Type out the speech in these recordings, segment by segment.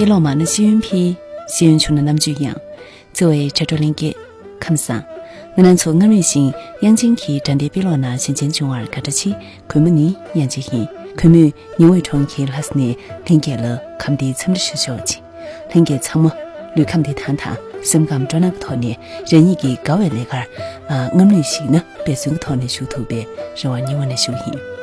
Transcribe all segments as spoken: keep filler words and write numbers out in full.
དཔེ་ཀློག་མ་ཎི་ཤེས་ཡོན་ཕུལ། ཤེས་ཡོན་ཆུང་ན་རྣམ་དཔྱོད་ཡངས། བརྩེ་བའི་དྲ་གྲོགས་ལྷན་རྒྱས་ཁམས་བཟང་། ང་རང་ཚོ་སྔར་མུས་བཞིན་དབྱངས་ཅན་གྱིས་དྲ་འདིའི་དཔེ་ཀློག་ནང་ཞལ་མཇལ་བྱུང་བར་དགའ་སྤྲོ་ཆེ། གུས་མོ་ནི་དབྱངས་ཅན་ཡིན། གུས་མོས་ཉི་འོད་གྲོང་ཁྱེར་ལྷ་ས་ནས་ལྷན་རྒྱས་ལ་ཁམས་བདེའི་འཚམས་འདྲི་ཞུ་ཆོག་ཅིག་ལྷན་རྒྱས་ཚང་མ་ལུས་ཁམས་བདེ་ཐང་དང་སེམས་ཁམས་སྤྲོ་སྣང་གི་ཐོག་ནས་རང་ཉིད་ཀྱི་དགའ་བའི་ལས་ཀར་སྔར་མུས་བཞིན་ན་འབད་བརྩོན་གྱི་ཐོག་ནས་ཞུགས་ཐུབ་པའི་རེ་བ་སྙིང་དབུས་ནས་ཞུ་གི་ཡིན།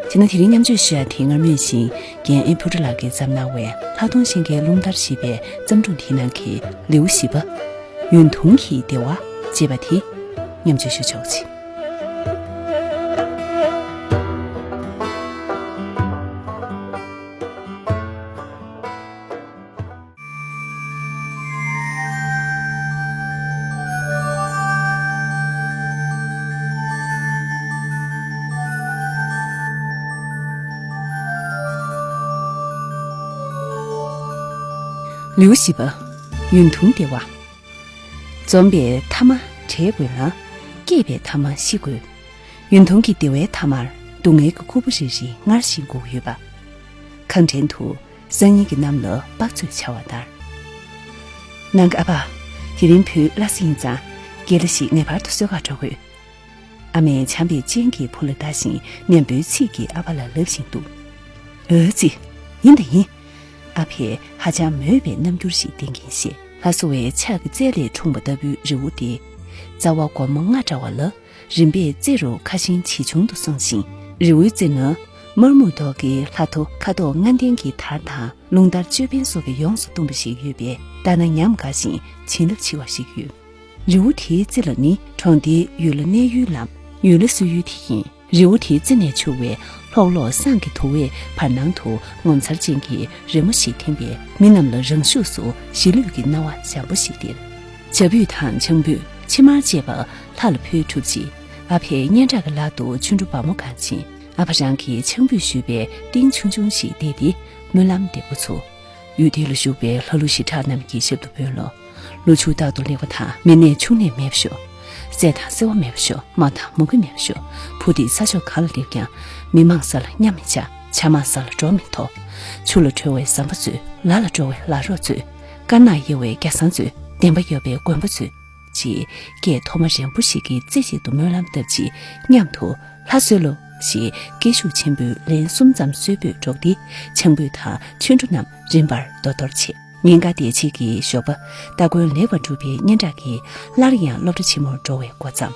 དེས་ན་དེ་རིང་མཉམ་སྤྱོད་ཞུ་ཡ་དེ་སྔར་མུས་བཞིན་རྒན་ཨེ་ཕུ་ཀྲི་ལགས་ཀྱིས་བརྩམས་གནང་བའི་ལྷག་མཐོང་གཞལ་མཁན་རླུང་ལྟར་ཞེས་པའི་བརྩམས་སྒྲུང་དེའི་ནང་གི་ལེའུ་བཞི་པ། ཡུན་ཐུང་གི་བདེ་བ་ཅེས་པ་དེ་མཉམ་སྤྱོད་ཞུ་ཆོག་ཅིག་ལེའུ་བཞི་པ། ཡུན་ཐུང་བདེ་བ། འཛོམས་པའི་ཐ་མ་བྲལ་དགོས་ན། སྐྱེས་པའི་ཐ་མ་ཤི་དགོས། ཡུན་ཐུང་གི་བདེ་བའི་ཐ་མར་སྡུག་བསྔལ་གྱི་ཁུར་པོ་རེ་རེ་སྔར་བཞིན་སྒུག་ཡོད་པ། གངས་ཕྲན་དུ་སང་ཉིན་གྱི་གནམ་ལ་དཔག་ཚོད་འཆར་བ་ལྟར། ནང་གི་ཨ་ཕ། དེ་རིང་བུ་ལྷ་ས་ཡིན་ཙང་རྒན་ལགས་ཤིག་ངེས་པར་དུ་གསོལ་གར་འགྲོ་དགོས། ཨ་མས་བྱམས་པའི་སྤྱན་གྱིས་བུ་ལ་ལྟ་ཞིང་ནན་པོའི་ཚིག་གིས་ཨ་ཕ་ལ་ལབ་བཞིན་འདུག་ཨོ་ཙི། ཡིན་དང་ཡིན། ཨ་ཕས་ཧ་ཅང་མོས་པའི་རྣམ་འགྱུར་ཞིག་བསྟན་གྱིན་བཤད། ལྷ་བཟོ་བའི་ཕྱག་གི་རྩེ་ལས་འཁྲུངས་པ་ལྟ་བུའི་རི་བོ་དེ། རྩ་བ་སྒོར་མོ་ལྔ་འདྲ་བ་ལ། རིམ་པས་རྩེ་རུ་ཁ་ཞེང་ཇེ་ཆུང་དུ་སོང་ཞིང་། རི་བོའི་རྩེ་ན། དམར་སྨུག་མདོག་གི་ལྷ་ཐོ་ཁ་དོག་ལྔ་ལྡན་གྱི་དར་དང་རླུང་དར་ཅོད་པན་སོགས་ཀྱིས་ཡོངས་སུ་བཏུམས་པ་ཞིག་ཡོད་པས། ལྟ་ན་ཉམས་དགའ་ཞིང་བྱིན་རླབས་ཆེ་བ་ཞིག་ཡོད། རི་བོ་དེའི་རྩེ་ལ་ནི་གྲོང་སྡེའི་ཡུལ་ལྷ་གནས་ཡུལ་ལམ། ཡུལ་ལྷ་གསོལ་ཡུལ་དེ་ཡིན། རི་བོ་དེའི་རྩེ་ནས་འཕྱུར་བའི་ལྷོག་ལྷོག་བསངས་ཀྱི་དུ་བས་བར་སྣང་དུ་ངོ་མཚར་ཅན་གྱི་རི་མོ་ཞིག་འཐེན་པས། མི་རྣམས་ལ་རང་ཤུགས་སུ་གཞིས་ལུས་ཀྱི་སྣང་བ་འཇམ་པོ་ཞིག་སྟེར། བྱ་སྤུས་དང་ཆང་ཕུད། ཕྱེ་མར་བཅས་པ་ལྷ་ལ་ཕུལ་གྲུབ་རྗེས། ཨ་ཕས་སྙན་གྲགས་ཀྱི་ལག་ཏུ་ཆུ་འབྲུ་སྦར་མོ་བཀང་ཞིང་། ཨ་ཕ་རང་གིས་ཆང་ཕུད་བཞོས་པའི་ཏིང་ཆུང་ཆུང་ཞིག་བཏེགས་ཏེ་སྨོན་ལམ་འདེབས་འགོ་ཚུགས། ཡུལ་དེ་ལ་བཞུགས་པའི་ལྷ་ཀླུ་ཞི་དྲག་རྣམས་ཀྱི་ཞབས་ཏུ་འབུལ་ལོ། ལོ་ཕྱུགས་རྟག་ཏུ་ལེགས་པ་དང་མི་ནད་ཕྱུགས་ནད་མེད་པ་ཤོག་སྲས་དང་སྲིད་པ་མེད་པ་ཤོག་མ་དང་མུ་གེ་མེད་པ་ཤོག་བུ་དེ་ས་ཕྱོགས་གང་ལ་སླེབས་ཀྱང་མི་མང་ས་ལ་ཉམས་མི་ཆག་བྱ་མང་ས་ལ་འགྲོ་མི་ཐོག་ཆུ་ལ་བྲོ་བའི་ཟམ་པ་མཛོད། ལ་ལ་བྲོ་བའི་ལ་རོགས་མཛོད། དཀར་ནག་དབྱེ་བའི་རྒྱ་སྲང་མཛོད། བདེན་པ་ཡོད་པའི་དགོན་པ་མཛོད། ཅེས་སྐད་མཐོ་དམའ་རན་པོ་ཞིག་གིས་རྩེ་གཅིག་ཏུ་སྨོན་ལམ་བཏབ་རྗེས་མཉམ་དུ་ལྷ་གསོལ་ལོ་ཞེས་སྐད་ཤུགས་ཆེན་པོས་ལན་གསུམ་ཙམ་གསོལ་འབོད་སྒྲོག་སྟེ་ཆང་ཕུད་དང་ཆུ་འབྲུ་རྣམས་རིམ་པར་དོ་དོར་བྱས། ཉིན་དཀར་དེ་ཕྱེད་ཀྱི་ཞོགས་པ་སྟ་གོན་ལེགས་པར་གྲུབ་པའི་སྙན་གྲགས་ཀྱིས་སླར་ཡང་སློབ་གྲྭ་ཆེན་མོར་འགྲོ་བའི་འགོ་བརྩམས།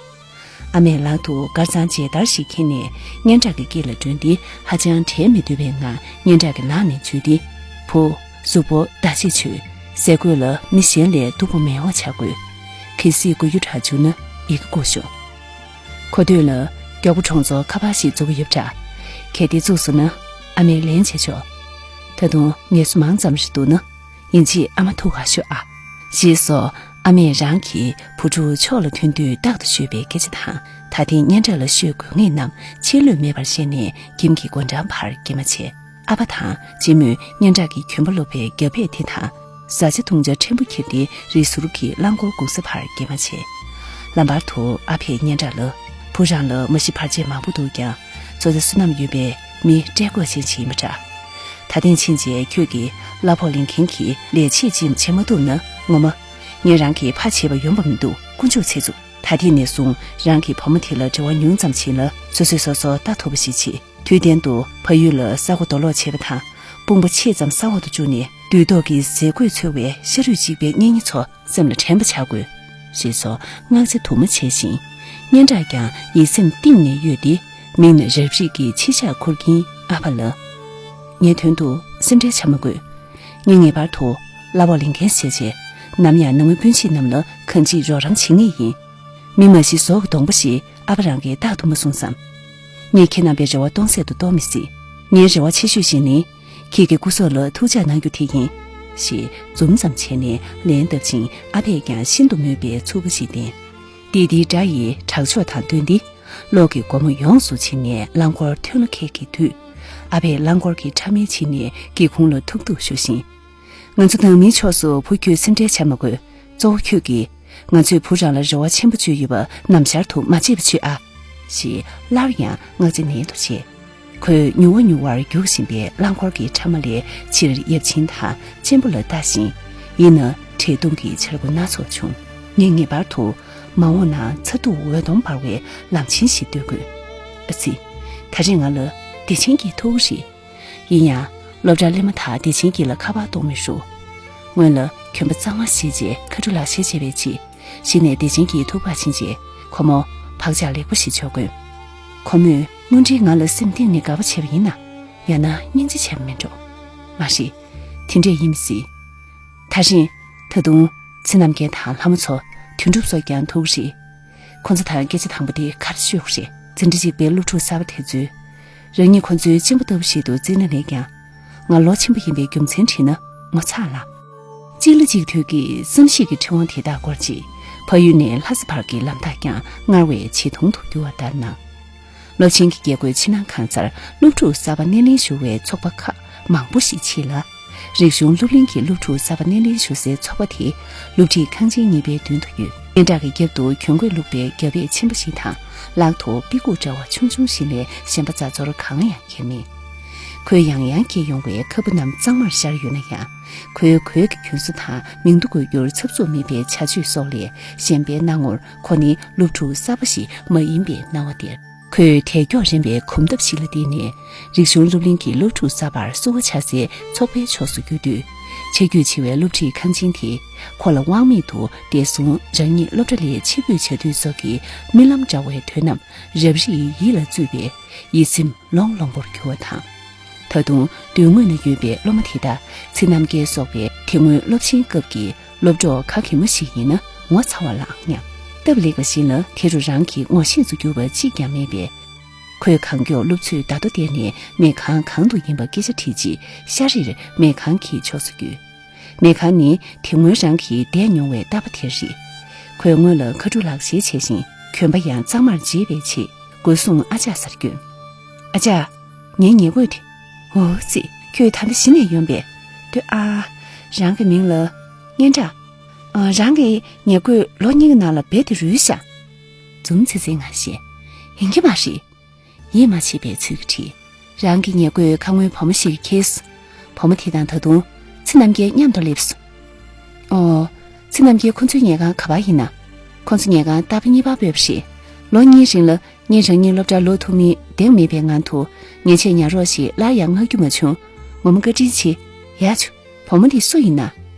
ཨ་མས་ལག་ཏུ་དཀར་གཙང་མཇལ་དར་ཞིག་ཁྱེར་ནས་སྙན་གྲགས་ཀྱི་དཀྱིལ་ལ་བསྒྲོན་ཏེ་ཧ་ཅང་བྲེལ་མི་འདོད་པའི་ངང་སྙན་གྲགས་ཀྱི་ལག་ནས་འཇུས་ཏེ། བུ། གཟུགས་པོ་ཟླ་ཕྱེད་ཆོད། ཟས་གོས་ལ་མི་གཞན་ལས་སྡུག་པོ་མེད་པ་ཆགས་དགོས། གལ་སྲིད་དགོས་རྒྱུ་འདྲ་བྱུང་ན་ཡི་གེ་བསྐུར་ཤོག་མཁོ་འདོད་ལ་མགྱོགས་པོ་གྲོང་ཚོར་ཁ་པར་ཞིག་འཛུགས་ཀྱི་ཡོད་པ་འདྲ། གལ་ཏེ་བཙུགས་སོང་ན་ཨ་མས་ལན་བྱེད་ཆོག་ད་དུང་ངལ་གསོ་མང་ཙམ་ཞིག་འདུག་ན། ཡིན་གཅིག་ཨ་མ་ཐུགས་ཁར་ཤོག་ཨ། ཞེས་སོགས་ཨ་མས་རང་གི་བུ་ཕྲུག་ཕྱོགས་ལ་ཐོན་དུས་རྟག་ཏུ་ཤོད་པའི་སྐད་ཆ་དང་། ད་ཐེངས་སྙན་གྲགས་ལ་ཤོད་དགོས་ངེས་རྣམས་ཕྱིར་ལོས་མེད་པར་ཤེས་ནས་ཁྱིམ་གྱི་སྒོ་འགྲམ་བར་སྐྱེལ་མ་བྱས། ཨ་ཕ་དང་གཅེན་མོས་སྙན་གྲགས་ཀྱི་གྱོན་པ་ལོབས་པའི་རྒྱབ་ཕད་དེ་དང་། བཟའ་བཅའ་བཏུང་བྱ་ཕྲན་བུ་འཁྱེར་ཏེ་རི་ཟུར་གྱི་རླངས་འཁོར་སྒུག་ས་བར་སྐྱེལ་མ་བྱས། ལམ་བར་དུ་ཨ་ཕས་སྙན་གྲགས་ལ། བུ་རང་ལ་མ་གཞི་བར་ཆད་མང་པོ་འདུག་ཀྱང་། ཚོད་ལྟ་བསོད་ནམས་ཡོད་པའི་མི་བཀྲེས་སྐོམ་ཅན་ཞིག་ཡིན་པ་འདྲ། ད་ཐེངས་ཕྱིན་རྗེས་ཁྱོད་ཀྱིས་གླ་ཕོགས་ལེན་མཁན་གྱི་ལས་བྱེད་ཅིག་བྱེད་མ་ཐུབ་ན་ངོ་མ། ངས་རང་གི་ཕ་བྱེད་པ་ཡོང་བ་མི་འདུག་དཀོན་མཆོག་ཚེ་གཟུགས། ད་ཐེངས་ནས་བཟུང་རང་གི་བུ་མོ་དེ་ལ་འབྲེལ་བ་ཉུང་ཙམ་བྱེད་ལ། སོ་སོས་སོ་སོ་ལྟ་ཐུབ་པ་ཞིག་བྱེད། དུས་གཏན་དུ་ཕ་ཡུལ་ལ་ས་སྒོ་རྡོ་སློག་བྱེད་པ་དང་། དཔུང་པ་ཕྱེད་ཙམ་ས་འོག་ཏུ་བཅུག་ནས་དུས་ཐོག་གི་ཟས་གོས་འཚོལ་བའི་ཤ་རུས་གཅིག་པའི་གཉེན་ཉེ་ཚོ་སེམས་ལ་དྲན་པ་བྱ་དགོས། ཞེས་སོགས་མངགས་ཆ་དུ་མ་བྱས་ཤིང་། སྙན་གྲགས་ཀྱང་ཡིད་སེམས་གཏིང་ནས་གཡོས་ཏེ། མིང་ནི་རབ་རིབ་ཀྱི་ཕྱི་ལྕགས་འཁུར་གྱིན་ཨ་ཕ་ལ། ངའི་དོན་དུ་སེམས་ཁྲལ་བྱ་མ་དགོས། ངས་ངེས་པར་དུ་གླ་ཕོགས་ལེན་མཁན་བྱས་རྗེས། ནམ་ཡང་ནང་མི་སྤུན་མཆེད་རྣམས་ལ་གང་ཅིའི་རོགས་རམ་བྱེད་ངེས་ཡིན། མི་མ་ཤི་ཟོག་གི་གདོང་པ་ཞིག་ཨ་ཕ་རང་གིས་རྟག་ཏུ་མ་གསུངས་སམ། ངས་ཁྱེད་རྣམ་པའི་རེ་བ་སྟོང་ཟད་དུ་གཏོང་མི་སྲིད། ངའི་རེ་བ་ཆེ་ཤོས་ཤིག་ནི། ཁྱེད་ཀྱི་སྐུ་སྲོག་ལ་ཐུགས་ཅག་གནང་རྒྱུ་དེ་ཡིན། ཞེས་འཛུམ་ཙམ་བྱས་ནས་ལན་བཏབ་ཅིང་ཨ་ཕས་ཀྱང་ཤིན་ཏུ་མོས་པའི་ཚུགས་པ་ཞིག་བསྟན། ཏི་ཏིའི་སྒྲ་ཡིས་གྲགས་ཕྱོགས་དང་བསྟུན་ཏེ། གློག་གི་སྒོར་མོ་ཡོངས་སུ་ཕྱིན་ནས་རླངས་འཁོར་ཐོན་ལ་འཁེལ་གྱི་དུས། ཨ་ཕས་རླངས་འཁོར་གྱི་ཁྲ་མིག་ཕྱིས་ནས་སྒེའུ་ཁུང་ལ་ཐུག་ཐུག་ཞུ་བཞིན། ང་ཚོ་ནང་མིའི་ཕྱོགས་སུ་བུ་ཁྱོད་སེམས་ཁྲལ་བྱ་མ་དགོས། གཙོ་བོ་ཁྱོད་ཀྱིས། ང་ཚོས་བུ་རང་ལ་རེ་བ་ཆེན་པོ་བཅོལ་ཡོད་པ་ནམ་ཞར་དུ་མ་བརྗེད་པ་བྱོས་ཨ། ཞེས་སླར་ཡང་མངགས་ཆ་ནན་དུ་བྱས། ཁོས་མྱུར་བ་མྱུར་བར་རྒྱུག་བཞིན་པའི་རླངས་འཁོར་གྱི་ཕྲ་མ་ལས་ཕྱིར་ཡབ་ཆེན་དང་གཅེན་པོ་ལ་ལྟ་ཞིང་། ཡིད་ན་བྲེལ་གདུང་གི་འཆར་སྒོ་སྣ་ཚོགས་བྱུང་། ངས་ངེས་པར་དུ་མ་འོངས་ན་ཚ་གདུག་འོད་སྟོང་འབར་བའི་ལམ་ཆེན་ཞིག་བཏོད་དགོས། ཨ་ཙི། ད་རེས་ང་ལ་བདེ་ཆེན་གྱིས་ཐུག་རེད། ཡིན་ཡང་། སློབ་གྲྭ་སླེབས་མ་ཐག་བདེ་ཆེན་གྱིས་ལ་ཁ་པར་གཏོང་མི་རུ། སྔོན་ལ་གྱོན་པ་གཙང་མ་བཞེས་རྗེས་ཁ་ཕྲུ་ལག་ཤེས་བྱས་པའི་ཆེད། གཞི་ནས་བདེ་ཆེན་གྱིས་ཐུག་པར་ཕྱིན་རྗེས། ཁོ་མོ་བག་ཆགས་ལེགས་པོ་ཞིག་འཇོག་དགོས། ཁོ་མོས་དངོས་འབྲེལ་ང་ལ་སེམས་གཏིང་ནས་དགའ་པོ་བྱས་པ་ཡིན་ན། ཡང་ན་སྙིང་རྗེ་བྱས་པ་མིན་འགྲོ། མ་རེད། དེ་འདྲས་ཡིན་མི་སྲིད། ད་རེས། ད་དུང་། ཚེ་རྣམ་རྒྱལ་དང་ལྷ་མོ་ཚོ། དོན་གྲུབ་སོགས་ཀྱང་ཐུག་རེད། ཁོ་ཚོ་དང་སྐད་ཆ་དང་པོ་དེ་ག་རེ་ཤོད་དགོས་རེད། འཛིན་གྲྭ་གཅིག་པའི་སློབ་ཕྲུག་གསར་པ་དེ་ཚོས། རང་ཉིད་ཁོ་ཚོའི་གཅེན་པོ་ལྟ་བུ་ཞིག་ཏུ་བརྩིས་ན་ལེགས་ཀྱང་། ང་ལོ་ཆེན་པོ་ཡིན་པའི་རྒྱུ་མཚན་དྲིས་ན་ངོ་ཚ་ལ། གཅིག་ལ་གཅིག་ཐུག་གི་བསམ་ཤེས་ཀྱི་ཕྲེང་བ་དེ་དག་སྐོར་གྱིས། ཕ་ཡུལ་ནས་ལྷ་ས་བར་གྱི་ལམ་ཐག་ཀྱང་སྔར་བས་ཇེ་ཐུང་དུ་གྱུར་བ་ལྟར་སྣང་། སློབ་ཆེན་གྱི་རྒྱལ་སྒོའི་ཕྱི་ནང་གང་སར་སློབ་ཕྲུག་གསར་པ་སྣེ་ལེན་ཞུ་བའི་ཚོགས་པ་ཁག་མང་པོ་ཞིག་མཆིས་ལ། རིག་གཞུང་སློབ་གླིང་གི་སློབ་ཕྲུག་གསར་པ་སྣེ་ལེན་ཞུ་སའི་ཚོགས་པ་དེ་སློབ་ཁྲིད་ཁང་ཆེན་གཉིས་པའི་མདུན་དུ་ཡོད། སྙན་གྲགས་ཀྱི་རྒྱབ་ཏུ་གྱོན་གོས་བླུགས་པའི་རྒྱ་བལ་ཆེན་པོ་ཞིག་དང་། ལག་ཏུ་པི་ཀུ་འདྲ་བ་ཆུང་ཆུང་ཞིག་ལས་གཞན་པ་རྩ་འཛོར་གང་ཡང་འཁྱེར་མེད། ཁོས་ཡང་ཡང་འཁྱེར་ཡོང་བའི་ཁ་སྤུ་རྣམས་གཙང་མར་ཤར་ཡོད་ན་ཡང་། ཁོའི་གོས་ཀྱི་གྱོན་སོ་དང་མིང་ཐོ་འགོད་རྒྱུར་ཚབ་ཚུབ་མེད་པའི་བྱ་སྤྱོད་སོགས་ལས་གཞན་པའི་སྣང་ངོར་ཁོ་ནི་སློབ་ཕྲུག་གསར་པ་ཞིག་མ་ཡིན་པའི་སྣང་བ་སྟེར། ཁོས་དལ་མགྱོགས་རན་པའི་གོམ་སྟབས་ཤིག་ལ་བརྟེན་ནས། རིག་གཞུང་སློབ་གླིང་གི་སློབ་ཕྲུག་གསར་པར་བསུ་བ་བྱ་སའི་ཚོགས་པའི་ཕྱོགས་སུ་བསྐྱོད་དུས། ཆ་རྒྱུས་ཆེ་བའི་སློབ་ཁྲིད་ཁང་ཆེན་དེས་ཁོ་ལ་དབང་མེད་དུ་བདེ་སྲུང་རང་ཉིད་སློབ་གྲྭ་ལས་ཕྱིར་འབུད་བྱ་དུས་སོགས་ཀྱི་རྨི་ལམ་འདྲ་བའི་དོན་རྣམས་རབ་རིབ་ཡིད་ལ་བཙུད་པས་ཡིད་སེམས་ལོང་ལོང་པོར་གྱུར་བ་དང་། ད་དུང་མདུན་ངོས་ན་ཡོད་པའི་སློབ་མ་དེ་དག་ཚེ་རྣམ་རྒྱལ་སོགས་པའི་དེ་སྔོན་སློབ་ཆེན་སྐབས་ཀྱི་སློབ་གྲོགས་ག་གེ་མོ་ཞིག་ཡིན་ན་ངོ་ཚ་བ་ལའང་སྙམ། སྟབས་ལེགས་པ་ཞིག་ལ་དེ་རུ་རང་གི་ངོ་ཤེས་སུ་གྱུར་པ་གཅིག་ཀྱང་མེད་པས། ཁོས་གང་མགྱོགས་སློབ་ཚོའི་བརྡ་ཐོ་བལྟས་ནས་མེ་ཁང་གང་དུ་ཡིན་པ་སྐད་ཆ་དྲིས་རྗེས་ཤ་རིར་མེ་ཁང་གི་ཕྱོགས་སུ་བརྒྱུད། མེ་ཁང་ནི་དེ་སྔོན་རང་གིས་བསྡད་མྱོང་བའི་ལྟ་བ་དེ་རེད། ཁོས་སྔོན་ལ་ཁ་ཕྲུག་ལག་ཤེས་བྱས་ཤིང་གྱོན་པ་ཡང་གཙང་མར་བརྗེས་པའི་ཆེད་སྒོ་སྲུང་ཨ་ཅག་སར་བསྐྱོན། ཨ་ཅག་ངའི་ཉལ་གོས་དེ། འོ་ཙི། ཁྱོད་ད་ལྟ་གཞི་ནས་ཡོང་པས། ལྟོས་ཨ། རང་གི་མིང་ལ། སྙན་གྲགས། ཨ། རང་གི་ཉལ་གོས་ལོ་གཉིས་ཀྱི་ནང་ལ་རྦད་དེ་རུལ་ཤག་འཛུམ་ཚིག་ཚིག་ངང་བཤད། ཡིན་གྱི་མ་རེད། ཡིད་མ་ཆེས་པའི་ཚུལ་གྱིས་དྲིས། རང་གི་ཉལ་གོས་ཁ་སྔོན་བུ་མོ་ཞིག་གིས་ཁྱེར་སོང་། བུ་མོ་དེ་དང་ད་དུང་ཚེ་རྣམ་རྒྱལ་མཉམ་དུ་སླེབས་སོང་། ཨོ། ཚེ་རྣམ་རྒྱལ་ཁོ་ཚོའི་ཉལ་ཁང་ག་པར་ཡིན་ན། ཁོ་ཚོ་ཉལ་ཁང་ལྟ་བུ་གཉིས་པ་སྤོས་པ་རེད། ལོ་གཉིས་རིང་ལ་ངས་རང་ཉིད་སློབ་གྲྭར་ལོག་ཐུབ་མིན་གདེང་མེད་པའི་ངང་དུ་ཉེས་ཆད་ཉར་རོགས་ཞེས་སླར་ཡང་མངགས་རྒྱུ་མ་བྱུང་། ངོ་མ་བཀའ་དྲིན་ཆེ། ཡ་ཆུ། བུ་མོ་འདི་སུ་ཡིན་ན།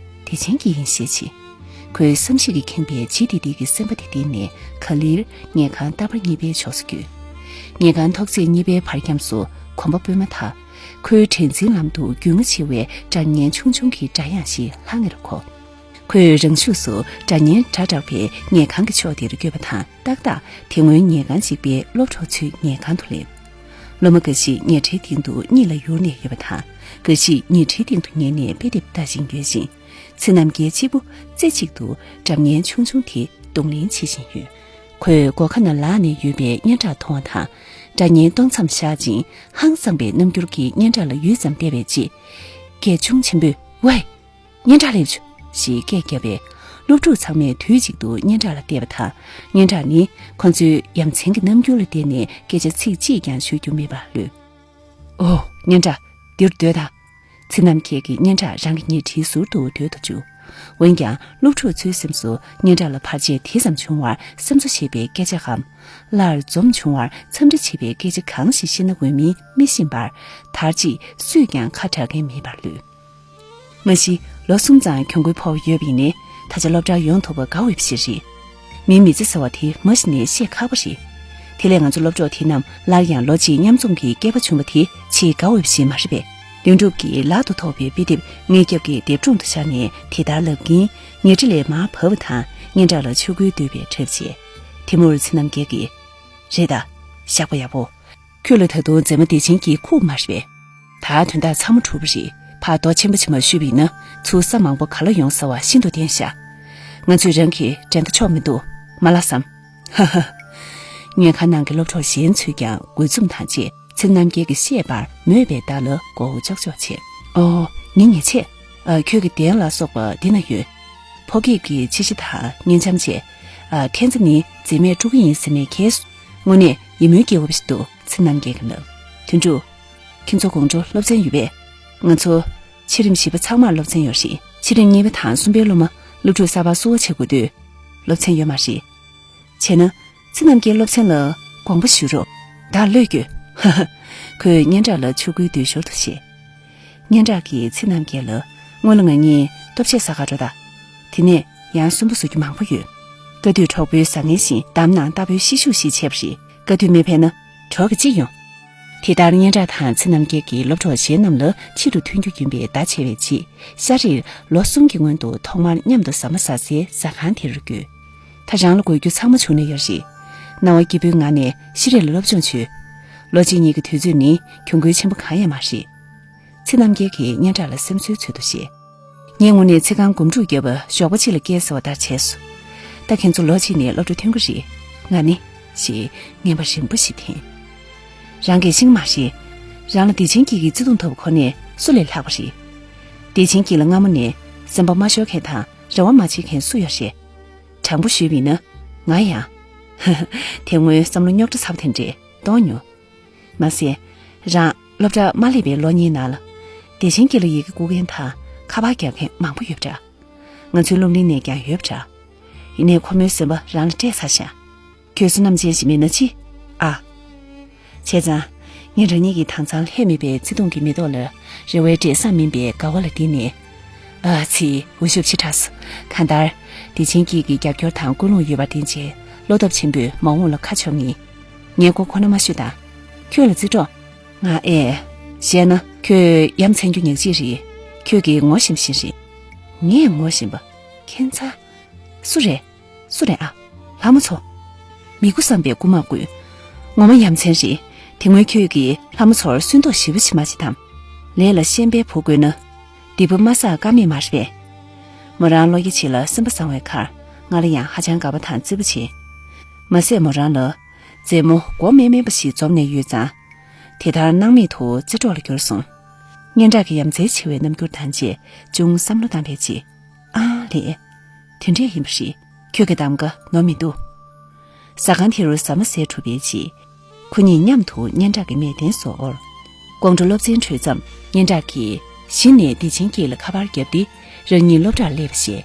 བདེ་ཆེན་གྱི་ཡིན་ཤས་ཆེ། ཁོའི་བསམ་གཞིག་གིས་ཁེངས་པའི་ལྗིད་ཏིག་ཏིག་གི་སེམས་པ་དེ་གཏིང་ནས་ག་ལེར་ཉལ་ཁང་རྟ་པར་གཉིས་པའི་ཕྱོགས་སུ་བསྐྱོད། ཉལ་ཁང་ཐོག་བརྩེགས་གཉིས་པའི་བར་ཁྱམས་སུ་གོམ་པ་སྤོས་མ་ཐག་ཁོའི་དྲན་འཛིན་ལམ་དུ་རྒྱུས་མངའ་ཆེ་བའི་སྒྲ་སྙན་ཆུང་ཆུང་གི་སྒྲ་དབྱངས་ཤིག་ལྷང་ངེར་གོ། ཁོས་རང་ཤུགས་སུ་སྒྲ་སྙན་སྒྲ་བསྒྲགས་པའི་ཉལ་ཁང་གི་ཕྱོགས་དེར་བསྐྱོད་པ་དང་། ཏག་ཏག་དེ་སྔོན་ཉལ་ཁང་གཅིག་པའི་སློབ་གྲོགས་ཚོའི་ཉལ་ཁང་དུ་སླེབས། སློབ་མ་འགའ་ཞིག་ཉལ་ཁྲིའི་སྟེང་དུ་གཉིད་ལ་ཡུར་ནས་ཡོད་པ་དང་། འགའ་ཞིག་ཉལ་ཁྲིའི་སྟེང་དུ་ཉལ་ནས་དཔེ་དེབ་ལྟ་བཞིན་ཡོད་ཅིང་། ཚེ་རྣམ་རྒྱལ་གཅིག་པུ་རྩེ་གཅིག་ཏུ་སྒྲ་སྙན་ཆུང་ཆུང་དེ་གདོང་ལེན་བྱེད་བཞིན་ཡོད། ཁོས་སྒོ་ཁ་ན་ལག་ནས་ཡོད་པའི་སྙན་གྲགས་མཐོང་བ་དང་། སྒྲ་སྙན་གཏོང་མཚམས་བཞག་ཅིང་ཧང་སངས་པའི་རྣམ་འགྱུར་གྱིས་སྙན་གྲགས་ལ་ཡུད་ཙམ་བལྟས་པའི་རྗེས། སྐད་ཆུང་ཆེན་པོས། ཝེ། སྙན་གྲགས་སླེབས་བྱུང་། ཞེས་སྐད་བརྒྱབ་པས། སློབ་ཕྲུག་ཚང་མས་དུས་གཅིག་ཏུ་སྙན་གྲགས་ལ་བལྟས་པ་དང་། སྙན་གྲགས་ནི་ཁོ་ཚོའི་ཡ་མཚན་གྱི་རྣམ་འགྱུར་ལ་བལྟས་ནས་སྐད་ཆ་ཚིག་གཅིག་ཀྱང་ཤོད་རྒྱུ་མེད་པར་ལུས། ཨོ། སྙན་གྲགས། འདིར་སྡོད་དང་། ཚེ་རྣམ་རྒྱལ་གྱིས་སྙན་གྲགས་རང་གི་ཉལ་ཁྲིའི་ཟུར་དུ་སྡོད་དུ་བཅུག་འོན་ཀྱང་སློབ་ཕྲུག་ཚོའི་སེམས་སུ་སྙན་གྲགས་ལ་བར་ཆད་དེ་ཙམ་བྱུང་བར་སེམས་གསོ་བྱེད་པའི་སྐད་ཆ་གམ། སླར་འཛོམས་བྱུང་བར་འཚམས་འདྲི་བྱེད་པའི་སྐད་ཆ་གང་ཞིག་བཤད་ན་འོས་མིན་མི་ཤེས་པར། དར་ཅིག་སུས་ཀྱང་ཁ་གྲག་མཁན་མེད་པར་ལུས། མ་གཞི་ལོ་གསུམ་ཙམ་གྱོན་གོས་ཕོག་ཡོད་པ་ཡིན་ནའི། ད་ཆ་སློབ་གྲྭར་ཡོང་ཐུབ་པ་དགའ་འོས་པ་ཞིག་རེད། མིའི་མི་ཚེ་ཟེར་བ་དེ་མ་གཞི་ནས་བཤད་ཁག་པོ་རེད། དེ་ལས་ང་ཚོ་སློབ་གྲོགས་དེ་རྣམས་སླར་ཡང་ལོ་གཅིག་མཉམ་འཛོམས་ཀྱི་སྐལ་པ་བྱུང་བ་དེ་ཆེས་དགའ་འོས་པ་ཞིག་མ་རེད་པས། དོན་གྲུབ་ཀྱིས་ལག་ཏུ་ཐོགས་པའི་དཔེ་དེབ་ངའི་རྒྱབ་ཀྱི་དེབ་སྒྲོམ་དུ་བཞག་ནས་དེ་ལྟར་ལབ་གིན། ཉལ་ཁྲི་ལས་མར་བབས་པ་དང་། སྙན་གྲགས་ལ་ཆོས་གོས་བསྡུས་པའི་གྲབས་བྱས། དེ་མུར་ཚེ་རྣམ་རྒྱལ་གྱིས། རེད་ད། བཞག་པ་ཡག་པོ། ཁྱོད་ལ་ད་དུང་མཛེས་མ་བདེ་ཆེན་གྱིས་ཁུག་མ་རེད་པས། ད་དོན་དག་ཚང་མ་གྲུབ་པ་རེད། ཕར་རྡོ་ཆེན་པོ་ཆེན་པོ་གཞུས་པ་ཡིན་ན་ཚུར་ས་མང་པོ་ག་ལ་ཡོང་ས་བ་ཤིན་ཏུ་བདེན་ཤག་ང་ཚོས་རང་གི་འགྲན་ཟླ་ཆོག་མི་འདུག་མ་ལབ་སམ། ཧ་ཧ། ཉལ་ཁང་ནང་གི་སློབ་གྲོགས་གཞན་ཚོས་ཀྱང་དགོད་འཛུམ་དང་བཅས་ཚེ་རྣམ་རྒྱལ་གྱིས་བཤད་པར་མོས་པའི་བརྡ་ལ་མགོ་བོ་ཅོག་ཅོག་བྱས། ཨོ། ངའི་ཉལ་ཆས། ཨ། ཁྱོད་ཀྱི་གདན་ལ་སོགས་པ་འདི་ན་ཡོད། ཕོ་སྐྱེས་ཀྱི་ཕྱི་ཤ་དང་སྙན་ལྕམ་བཅས། ཨ། ཁྱེད་ཚོ་ནི་མཛེས་མས་དཀྲུག་གི་ཡིན་ཟེར་ནས་ཁྱེར་སོང་། དངོས་གནས་ཡིད་སྨོན་སྐྱེ་དགོས་པ་ཞིག་འདུག་ཚེ་རྣམ་རྒྱལ་གྱིས་ལབ། དོན་གྲུབ། ཁྱེད་ཚོ་དགོང་དྲོ་སློབ་ཚན་ཡོད་པས། ང་ཚོ་ཕྱི་རིམ་བཞི་པ་ཚང་མར་སློབ་ཚན་ཡོད་རེད། ཕྱི་རིམ་གཉིས་པ་དང་གསུམ་པའི་སློབ་མ་སློབ་ཕྲུག་གསར་པ་བསུ་བ་བྱེད་དགོས་དུས། སློབ་ཚན་ཡོད་མ་རེད། བྱས་ན་ཚེ་རྣམ་རྒྱལ་སློབ་ཚན་ལ་དགོངས་པ་ཞུ་རོགས། བདག་བློས་འགྱོད། ཧ་ཧ། ཁོས་སྙན་གྲགས་ལ་ཆོ་གུའི་འདོད་ཞོར་དུ་བཤད། སྙན་གྲགས་ཀྱིས་ཚེ་རྣམ་རྒྱལ་ལ། སྔོན་ལ་ང་གཉིས་ལྟོ་ཆས་ཟ་གར་འགྲོ་དང་། དེ་ནས་ཡང་སུན་པོ་བཟོ་རྒྱུ་མང་པོ་ཡོད། དཀའ་སྡུག་གྲོགས་པོའི་ཟ་མཁན་བཞིན་འདམ་ནང་རྟ་ཕོའི་ཤི་ཤུགས་ཤིག་བྱས་པ་རེད། དཀའ་སྡུག་མེད་པས་ན་གྲོགས་ཀྱིས་ཅི་ཡོང་། དེ་ལྟར་སྙན་གྲགས་དང་ཚེ་རྣམ་རྒྱལ་གྱིས་སློབ་གྲོགས་གཞན་རྣམས་ལ་ཆེད་དུ་མཐུན་རྒྱུ་ཡིན་པའི་བརྡ་བྱས་པའི་རྗེས། ཤ་རིར་ལོ་གསུམ་གྱི་སྔོན་དུ་ཐོག་མར་མཉམ་དུ་ཟ་མ་ཟ་སའི་ཟ་ཁང་དེ་རུ་བསྐྱོད། ད་རང་ལ་དགོས་རྒྱུ་ཚང་མ་བྱུང་ནས་ཡོད་རེད། སྣང་བ་སྐྱིད་པོའི་ངང་ནས་ཤ་རི་ལ་སློབ་སྦྱོང་བྱོས། ལོ་གཅིག་གཉིས་ཀྱི་དུས་ཚོད་ནི་གྱོང་གུན་ཆེན་པོ་གང་ཡང་མ་རེད། ཚེ་རྣམ་རྒྱལ་གྱིས་སྙན་གྲགས་ལ་སེམས་གསོའི་ཚུལ་དུ་བཤད། ངས་དངོས་གནས་ཚེ་གང་སྒོམ་སྒྲུབ་བརྒྱབ་པ་ཞོགས་པ་གཅིག་ལ་སྐྱེལ་ཟེར་བ་ལྟར་བྱས་སོང་། ད་ཁྱེད་ཚོ་ལོ་གཅིག་ནས་སློབ་གྲྭ་ཐོན་གྱི་རེད། ང་ནི། ཞེས་ངན་པ་རིང་པོ་ཞིག་འཐེན། རང་གིས་ཤེས་ཀྱི་མ་རེད། རང་ལ་བདེ་ཆེན་སྐྱིད་ཀྱི་བརྩེ་དུང་ཐོབ་ཁོ་ནས་སུ་ལས་ལྷག་པ་རེད། བདེ་ཆེན་སྐྱིད་ལ་སྔ་མོ་ནས་སེམས་པ་མ་ཤོར་མཁན་དང་རེ་བ་མ་བྱེད་མཁན་སུ་ཡོད་རེད། དྲང་པོ་ཞུས་པ་ཡིན་ན། ང་ཡང་། དེ་སྔོན་བསམ་བློ་རྙོག་དྲ་ཚ་པོ་དེ་འདྲས་གཏོང་མྱོང་། མ་ཟད། རང་སློབ་གྲྭ་མ་སླེབས་པའི་ལོ་གཉིས་ནང་ལ། བདེ་ཆེན་སྐྱིད་ལ་ཡི་གེ་བསྐུར་མཁན་དང་ཁ་པར་རྒྱག་མཁན་མང་པོ་ཡོད་པ་འདྲ། ང་ཚོའི་སློབ་གླིང་ནས་ཀྱང་ཡོད་པ་འདྲ། ཡིན་ནའི་ཁོ་མོའི་སེམས་པ་རང་ལ་སྤྲད་ཚར་ཤག་ཁྱོད་བསོད་ནམས་ཅན་ཞིག་མིན་ན་ཅི། ཨ། བྱས་ཙང་། ངས་རང་ཉིད་ཀྱི་དྭངས་གཙང་ལྷད་མེད་པའི་བརྩེ་དུང་གི་མེ་ཏོག་ལ་རེ་བའི་འབྲས་བཟང་སྨིན་པའི་དགའ་བ་ལ་བརྟེན་ནས། ཨ་ཙི། འུ་ཤོབ་ཆེ་དྲགས་སོང་། གང་ལྟར། བདེ་ཆེན་སྐྱིད་ཀྱི་རྒྱབ་སྐྱོར་དང་ཀུན་སློང་ཡོད་པར་བརྟེན་བྱས་བློ་སྟོབས་ཆེན་པོས་མ་འོངས་ལ་ཁ་ཕྱོགས་ངེས། ངས་མགོ་ཁོ་ན་མ་ཤོད་དང་། ཁྱོད་ལ་རྩིས་སྤྲོད། ང་ཨེ། བཤད་ན་ཁྱོད་ཡ་མཚན་རྒྱུ་ཉག་གཅིག་རེད། ཁྱོད་ཀྱིས་ངོ་ཤེས་པ་ཞིག་རེད། ངས་ངོ་ཤེས་པ། ཁྱད་མཚར། སུ་རེད། སུ་རེད་ཨ། ལྷ་མོ་མཚོ། མི་དགོས་བསམ་པའི་རྐུ་མ་རྐུས། ངོ་མ་ཡ་མཚན་རེད། དེ་སྔོན་ཁྱོད་ཀྱིས་ལྷ་མོ་མཚོར་སུན་ཏོག་ཞེ་པོ་ཅིག་མ་བྱེད་དམ། ལས་ལ་ཤན་པའི་བུ་དགོས་ན། སྡིག་པ་མ་བསགས་ཀ་མེད་མ་རེད་པས། མོ་རང་བློ་རྒྱ་ཆེ་ལ་སེམས་པ་བཟང་བའི་ཁར་ང་ལ་ཡང་ཧ་ཅང་དགའ་པོ་དང་བརྩེ་པོ་བྱེད། མ་ཟད་མོ་རང་ལ་མཛེས་མོ་མགོ་དམན་དམན་པ་ཞིག་འཛོམས་ནས་ཡོད་ཙང་། དེ་ལྟར་སྣང་མེད་དུ་རྩེ་གྲོགས་ལ་གྱུར་སོང་། སྙན་གྲགས་ཀྱི་ཡ་མཚན་ཆེ་བའི་རྣམ་འགྱུར་དང་བཅས་ཅུང་བསམ་བློ་བཏང་བའི་རྗེས། ཨ་ལས། དེ་འདྲས་ཡིན་པ་རེད། ཁྱོད་ཀྱི་གདམ་ག་ནོར་མི་འདུག་ཟ་ཁང་དེ་རུ་ཟ་མ་ཟས་གྲུབ་པའི་རྗེས། ཁོ་གཉིས་མཉམ་དུ་སྙན་གྲགས་ཀྱི་མལ་གདན་སོགས་དབོར། དགོང་དྲོ་སློབ་ཚན་གྲོལ་ཙམ་སྙན་གྲགས་ཀྱིས་གཞི་ནས་བདེ་ཆེན་སྐྱིད་ལ་ཁ་པར་བརྒྱབ་སྟེ་རང་ཉིད་སློབ་གྲྭར་སླེབས་པ་ཤེས།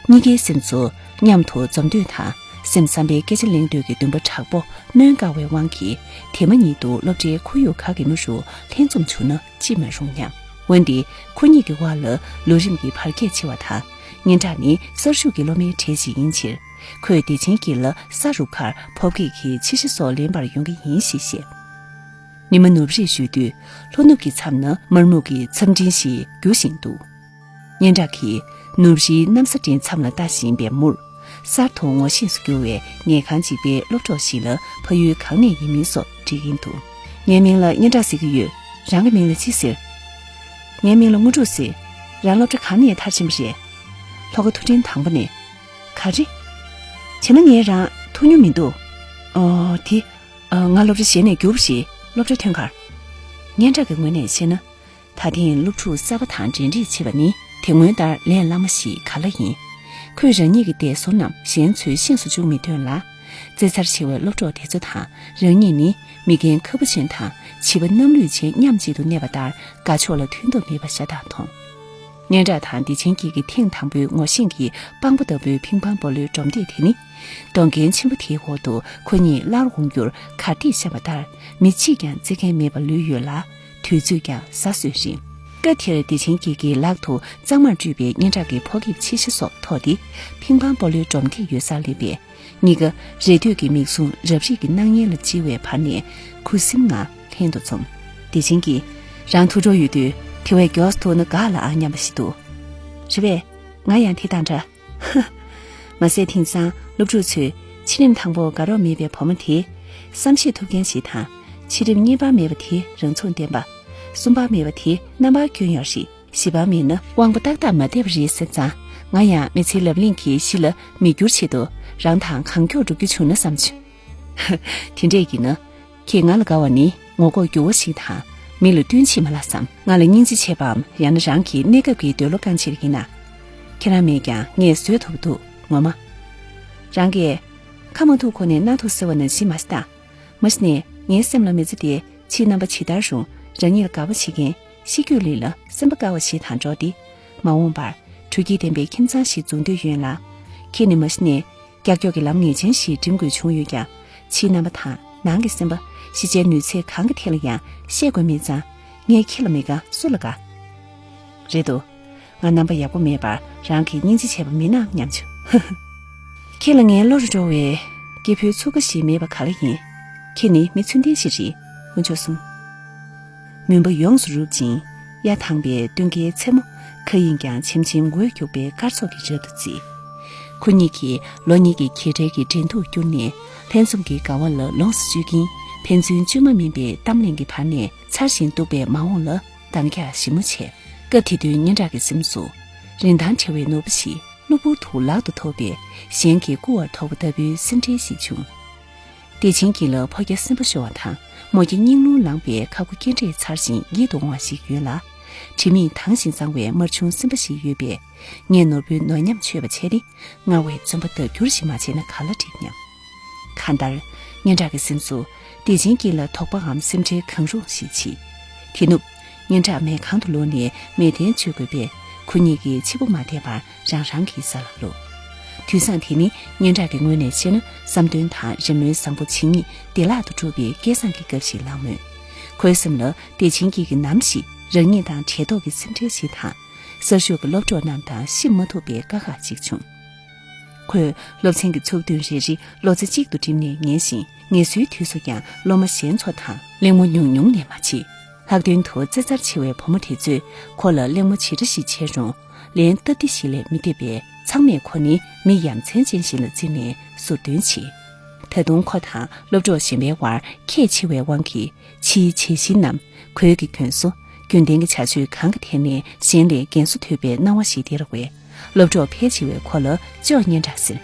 གཉིས་ཀའི་སེམས་ཚོར་མཉམ་དུ་འཛོམས་འདོད་དང་སེམས་བསམ་པའི་སྐད་ཆ་གླེང་འདོད་ཀྱི་འདུན་པ་དྲག་པོ་གནོན་དཀའ་བའི་དབང་གིས་དེ་མ་ཉིད་དུ་སློབ་གྲྭའི་ཁོར་ཡུག་ག་གེ་མོ་རུ་ལྷན་འཛོམས་བྱུང་ན་ཅི་མ་རུང་སྙམ། འོན་ཏེ་ཁོ་གཉིས་ཀྱི་དབར་ལ་ལོ་རིམ་གྱི་བར་ཁྱད་ཆེ་བ་དང་། སྙན་གྲགས་ནི་གསར་ཞུགས་ཀྱི་སློབ་མའི་གྲས་ཤིག་ཡིན་ཕྱིར། ཁོས་བདེ་ཆེན་སྐྱིད་ལ་ས་རུབ་ཁར་ཕོབ་སྐྱེས་ཀྱི་ཕྱི་བཤོལ་སོགས་ལེན་པར་ཡོང་གི་ཡིན་ཞེས་བཤད། ཉི་མ་ནུབ་རེས་བཞུད་དུས་ལྷོ་ནུབ་ཀྱི་མཚམས་ན་དམར་སྨུག་གི་མཚམས་སྤྲིན་ཞིག་རྒྱུ་བཞིན་འདུག་སྙན་གྲགས་ཀྱིས་ནུབ་རིའི་གནམ་ས་སྤྲིན་མཚམས་ལ་ལྟ་བཞིན་པའི་མུར། གསར་དུ་ངོ་ཤེས་སུ་གྱུར་བའི་ཉལ་ཁང་གཅིག་པའི་སློབ་གྲོགས་ཤིག་ལ་ཕ་ཡུལ་གང་ནས་ཡིན་མིན་སོགས་འདྲི་གིན་འདུག་ངའི་མིང་ལ་སྙན་གྲགས་ཟེར་གྱི་ཡོད། རང་གི་མིང་ལ་ཅི་ཟེར། ངའི་མིང་ལ་དངོས་གྲུབ་ཟེར། རང་སློབ་གྲྭ་གང་ནས་མཐར་ཕྱིན་པ་རེད། ལྷོ་ཁ་མཐོ་འབྲིང་དང་པོ་ནས། ག་རེ། བྱས་ན་ངས་རང་ཐུག་མྱོང་མི་འདུག་ཨོ་དེ། ཨ། ང་སློབ་གྲྭ་གཞན་ནས་རྒྱུགས་ཤིག་སློབ་གྲྭ་ཐོན་ཁར། སྙན་གྲགས་ཀྱི་ངོས་ནས་བཤད་ན། ད་ཐེངས་སློབ་ཕྲུག་གསར་པ་དང་འབྲེལ་འདྲིས་བྱེད་པ་ནི་དེ་སྔོན་ལྟར་ལས་སླ་མོ་ཞིག་ག་ལ་ཡིན། ཁོས་རང་ཉིད་ཀྱི་འདས་སོར་རྣམས་གཞན་ཚོས་ཤེས་སུ་བཅུག་མི་འདོད་ལ། རྩེ་མཚར་ཆེ་བའི་སློབ་གྲོགས་དེ་ཚོ་དང་རང་ཉིད་ནི་མི་རྒན་ཁ་བུ་ཅན་དང་བྱིས་པ་རྣམ་ལུས་ཅན་མཉམ་གཅིག་ཏུ་གནས་པ་ལྟར་དགའ་ཕྱོགས་ལ་མཐུན་ཐབས་མེད་པ་ཤ་སྟག་མཐོང་། སྙན་གྲགས་དང་བདེ་ཆེན་སྐྱིད་ཀྱི་ཐེངས་དང་པོའི་ངོ་ཤེས་ཀྱི་དཔང་པོ་ལྟ་བུའི་ཕིང་ཕང་སྤོ་ལོའི་སྒྲོམ་སྟེགས་དེ་ནི། སྡོང་རྒན་ཆེན་པོ་དེའི་འོག་ཏུ་ཁོ་གཉིས་སླར་འོང་རྒྱུར་གར་སྟེགས་བཤམས་པ་ལྟར་མི་གཅིག་ཀྱང་བརྩི་མཁན་མེད་པ་ལུས་ཡོད་ལ། དུས་ཚོད་ཀྱང་ས་སྲོས་རིང་། སྐབས་དེར་བདེ་ཆེན་སྐྱིད་ཀྱི་ལག་ཏུ་གཙང་མར་བཀྲུས་པའི་སྙན་གྲགས་ཀྱི་ཕོ་སྐྱིབས་ཕྱི་ཤ་སོགས་ཐོགས་ཏེ་ཕིང་ཕང་སྤོ་ལོའི་སྒྲོམ་སྟེགས་ཡོད་སར་སླེབས་པས། གཉིས་ཀ་རེ་ལྟོས་ཀྱི་མིག་ཟུང་རབ་རིབ་ཀྱི་སྣང་བརྙན་ལ་ལྕི་བའི་བར་ནས་ཁུ་སིམ་ངང་ལྷན་དུ་འཛོམས། བདེ་ཆེན་གྱིས། རང་ཐུགས་སྤྲོ་ཡོད་དུས་དེ་བས་མགྱོགས་སུ་ཐུག་ན་དགའ་ལ་ཨང་སྙམ་པ་ཞིག་འདུག་རེད་པས། ང་ཡང་དེ་དང་འདྲ། མ་ཟད་དེང་སང་སློབ་ཕྲུག་ཚོས་ཕྱི་རིམ་དང་པོ་དགའ་རོགས་མེད་པའི་བུ་མོ་དེ། བསམ་ཤེས་ཐུབ་མཁན་ཞིག་དང་། ཕྱི་རིམ་གཉིས་པ་མེད་པ་དེ་རང་ཚུགས་ལྡན་པ། གསུམ་པ་མེད་པ་དེ་རྣམ་པར་སྐྱོན་ཡོད་རེད། བཞི་པ་མེད་ན་དབང་པོ་ཏག་ཏག་མ་བདེ་བ་རེད་ཟེར་ཙང་། ང་ཡང་མི་ཚེའི་ལབ་གླེང་གི་གཞི་ལ་མི་འགྱུར་ཆེད་དུ་རང་དང་གང་མགྱོགས་འགྲོ་རྒྱུ་བྱུང་ན་བསམ་བྱུང་། དེ་འདྲས་ཡིན་ན། ཁྱེད་ང་ལ་དགའ་བ་ནི་ངོ་ལྐོག་འགྱུར་བ་ཞིག་དང་མི་ལ་བསྟུན་ཕྱིན་མ་ལགས་སམ། ང་ལ་སྙིང་རྗེ་ཆེ་བའམ་ཡང་ན་རང་གི་གནས་སྐབས་ཀྱི་འདོད་བློ་བསྐང་ཕྱིར་ཡིན་ན། ཁྱེད་རང་མེད་ཀྱང་ངས་བཟོད་ཐུབ་འདུག་ངོ་མ། རང་གིས་ཁ་མ་ཐུག་ཁོ་ནས་སྣ་ཐུག་ཟེར་བ་ནང་བཞིན་མ་བྱེད་དང་། མ་གཞི་ནས་ངའི་སེམས་ལ་མི་ཚེ་དེ་ཕྱིའི་རྣམ་པ་ཇི་ལྟར་རུང་ རང་ཉིད་ལ་དགའ་བ་བྱེད་མཁན་ཤེས་རྒྱུད་ལས་ལ་སེམས་པ་དཀར་བ་ཞིག་དང་འགྲོགས་ཏེ། མ་འོངས་པར་དྲོ་སྐྱིད་ལྡན་པའི་ཁྱིམ་ཚང་ཞིག་འཛུགས་འདོད་ཡོད་ལ། ཁྱེད་ནི་མ་གཞི་ནས་ཀྱག་ཀྱོག་གི་ལམ་ངེས་ཅན་ཞིག་འགྲིམ་དགོས་བྱུང་ཡོད་ཀྱང་། ཕྱིའི་རྣམ་པ་དང་ནང་གི་སེམས་པ། ཤེས་བྱའི་ནུས་ཚད་གང་གི་ཐད་ལ་ཡང་བཤད་དགོས་མེད་ཙང་། ངས་ཁྱེད་ལ་མི་དགའ་སུ་ལ་དགའ། རེད་དོ། ང་རྣམ་པ་ཡག་པོ་མེད་པར་རང་གིས་སྙིང་རྗེ་བྱས་པ་མིན་ནམ་སྙམ་བྱུང་། ཁྱེད་ལ་ངའི་བློ་རུ་འགྲོ་བའི་སྐྱེ་ཕོའི་ཚུགས་ཀ་ཞིག་མེད་པ་ག་ལ་ཡིན། ཁྱེད་ནི་མི་ཚུལ་ལྡན་ཞིག་རེད། དཀོན་མཆོག་གསུམ། མུན་པ་ཡོངས་སུ་རུབ་ཅིང་། གཡའ་དྭངས་པའི་སྟོན་ཁའི་མཚན་མོ། མཁའ་དབྱིངས་ཀྱང་ཆེམ་ཆེམ་འོད་འཁྱུག་པའི་སྐར་ཚོགས་ཀྱི་རབ་ཏུ་བརྫིས། ཁོ་གཉིས་ཀྱིས་ལོ་གཉིས་ཀྱི་གྱེས་བྲལ་གྱི་འགྲན་བསྡུར་བསྐྱུར་ནས། ལྷན་འཛོམས་ཀྱི་དགའ་བ་ལ་ལོངས་སུ་སྤྱོད་ཀྱིན། ཕན་ཚུན་བཅོས་མ་མིན་པའི་གཏམ་གླེང་གི་བར་ནས། འཚར་ཞིང་སྡུག་པའི་མ་འོངས་ལ་འདང་རྒྱག་ཞིབ་མོ་བྱས། སྐབས་དེ་དུས་སྙན་གྲགས་ཀྱི་སེམས་སུ། རིན་ཐང་བྲལ་བའི་ནོར་བུ་ཞིག་གློ་བུར་དུ་ལག་ཏུ་ཐོབ་པས། གཞན་གྱིས་བཀུར་བར་དོགས་པ་ལྟ་བུའི་སེམས་ཁྲལ་ཞིག་བྱུང་། བདེ་ཆེན་སྐྱིད་ལ་ཕོ་རྒྱ་སེམས་པ་ཤོར་བ་དང་། མོ་རྒྱ་སྙིང་རླུང་ལངས་པའི་ཁ་སྒོ་སྐྱེ་འབྲས་འཚར་ཞིང་ཡིད་དུ་འོང་བ་ཞིག་ཡོད་ལ། དྲི་མེད་དྭངས་ཤིང་གཙང་བའི་དམར་ཆུང་སེམས་པ་ཞིག་ཡོད་པས། ངས་ནོར་བུའི་ནོར་ཉམས་ཆོད་པ་བྱས་ཏེ། སྔར་བས་བརྩོན་པ་ལྡབ་འགྱུར་ཞིག་མ་བྱས་ན་ག་ལ་འགྲིག་སྙམ། གང་ལྟར། སྙན་གྲགས་ཀྱི་སེམས་སུ། བདེ་ཆེན་སྐྱིད་ལ་དོགས་པའམ་སེམས་ཁྲལ་གང་རུང་ཞིག་མཆིས། དེ་ནུབ། སྙན་གྲགས་མལ་ཁང་དུ་ལོག་ནས་མལ་གདན་མཆོད་དགོས་པས། ཁོ་གཉིས་ཀྱིས་ཕྱི་པོ་མ་བལྟས་པར་རང་རང་གི་ས་ལ་ལྷུང་། དུས་བཟང་དེ་ནི་སྙན་གྲགས་ཀྱི་ངོས་ནས་བཤད་ན། བསམ་དོན་དང་རེ་སྨོན་བཟང་པོ་ཇི་སྙེད་བདེ་བླག་ཏུ་འགྲུབ་པའི་སྐལ་བཟང་གི་སྐབས་ཤིག་ལགས་མོད། ཁོའི་སེམས་ལ་བདེ་ཆེན་སྐྱིད་ཀྱིས་ནམ་ཞིག་རང་ཉིད་དང་བྲལ་དོགས་ཀྱི་སེམས་ཁྲལ་ཞིག་དང་། གསར་ཞུགས་ཀྱི་སློབ་གྲོགས་རྣམས་དང་གཤིབ་མ་ཐུབ་པའི་དཀའ་ཁག་ཅིག་བྱུང་། ཁོས་སློབ་ཚན་གྱི་ཚུགས་ཐུན་རེ་རེ་ལོ་ཚིགས་གཅིག་ཏུ་འགྲིམས་ནས་ཉན་ཞིང་། ངལ་གསོའི་དུས་སུ་ཀྱང་སློབ་མ་གཞན་ཚོ་དང་གླེང་མོ་ཉུང་ཉུང་ནས་མ་བྱེད། ལྷག་དོན་དུ་རྩེད་མཚར་ཆེ་བའི་བུ་མོ་དེ་ཚོས་ཁོ་ལ་གླེང་མོ་ཇི་འདྲ་ཞིག་བྱས་རུང་། ལན་སྟབས་བདེ་ཞིག་ལས་མི་འདེབས་པས། ཚང་མས་ཁོ་ནི་མི་ཡ་མཚན་ཅན་ཞིག་ལ་བརྩིས་ནས་ཟུར་འདོན་བྱེད། ད་དུང་ཁོ་དང་སློབ་གྲོགས་གཞན་པའི་དབར་ཁྱད་ཆེ་བའི་དབང་གིས། ཕྱིའི་བྱད་བཞིན་ནམ། གོས་ཀྱི་གྱོན་བཟོ། རྒྱུན་ལྡན་གྱི་བྱ་སྤྱོད་གང་གི་ཐད་ནས་གཞན་ལས་རྒན་གསོ་ཐུབ་པའི་སྣང་བ་ཞིག་སྟེར་བས། སློབ་གྲོགས་ཕལ་ཆེ་བས་ཁོ་ལ་ཅོ་སྙན་གྲགས་ཟེར།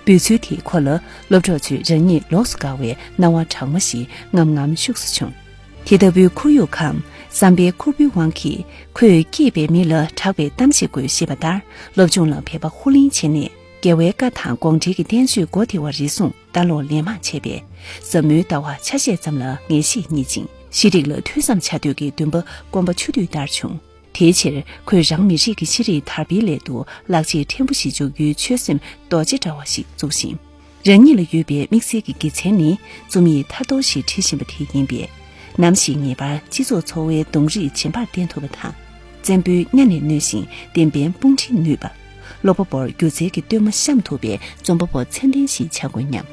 འབོད་ཚུལ་དེས་ཁོ་ལ་སློབ་གྲོགས་ཚོས་རང་ཉིད་ལོགས་སུ་དགའ་བའི་སྣང་བ་གྲང་མོ་ཞིག་ངམ་ངམ་ཤུགས་སུ་བྱུང་། དེ་ལྟ་བུའི་ཁོར་ཡུག་གམ་བསམ་པའི་ཁུར་པོའི་དབང་གིས། ཁོས་སྐྱེས་པའི་མི་ལ་གྲགས་པའི་གཏམ་ཞིག་དགོས་ཞེས་པ་ལྟར། སློབ་སྦྱོང་ལ་འབད་པ་ཧུར་ལེན་བྱས་ནས། རྒྱལ་བའི་བཀའ་དང་དགོངས་འགྲེལ་གྱི་བསྟན་བཅོས་མགོ་ཐེ་བ་རེ་ཟུང་ལྟ་ཀློག་ལན་མང་བྱས་པས། ཟབ་མོའི་ལྟ་བ་ཆ་ཤས་ཙམ་ལ་ངེས་ཤེས་རྙེད་ཅིང་། ཤེས་རིག་ལ་ཐོས་བསམ་བྱ་འདོད་ཀྱི་འདུན་པ་སྐོམ་པ་ཆུ་དུས་ལྟར་བྱུང་། དེའི་ཕྱིར་ཁོས་རང་མི་རིགས་ཀྱི་ཤེས་རིག་དར་སྤེལ་སླད་དུ་ལག་རྗེས་ཕྲན་བུ་ཞིག་འཇོག་རྒྱུའི་ཆོད་སེམས་རྡོ་རྗེ་འདྲ་བ་ཞིག་བཙུགས་ཤིང་། རང་ཉིད་ལ་ཡོད་པའི་དམིགས་བསལ་གྱི་དགེ་མཚན་ནི། རྩོམ་ཡིག་ཐར་ཐོར་ཞིག་བྲིས་བཞིན་པ་དེ་ཡིན་པས། ནམ་ཞིག་ངེས་པར་སྤྱི་ཚོགས་འཚོ་བའི་གདོང་རིས་རྗེན་པར་བསྟན་ཐུབ་པ་དང་། བཙན་པོའི་གཉའ་ནས་གནོད་ཅིང་བདེན་པའི་དཔུང་འགྲིག་ནུས་པ། ཀློག་པ་པོར་སྒྱུ་རྩལ་གྱི་སྟོན་མོ་བཤམས་ཐུབ་པའི་རྩོམ་པ་པོ་ཚད་ལྡན་ཞིག་བྱ་དགོས་སྙམ།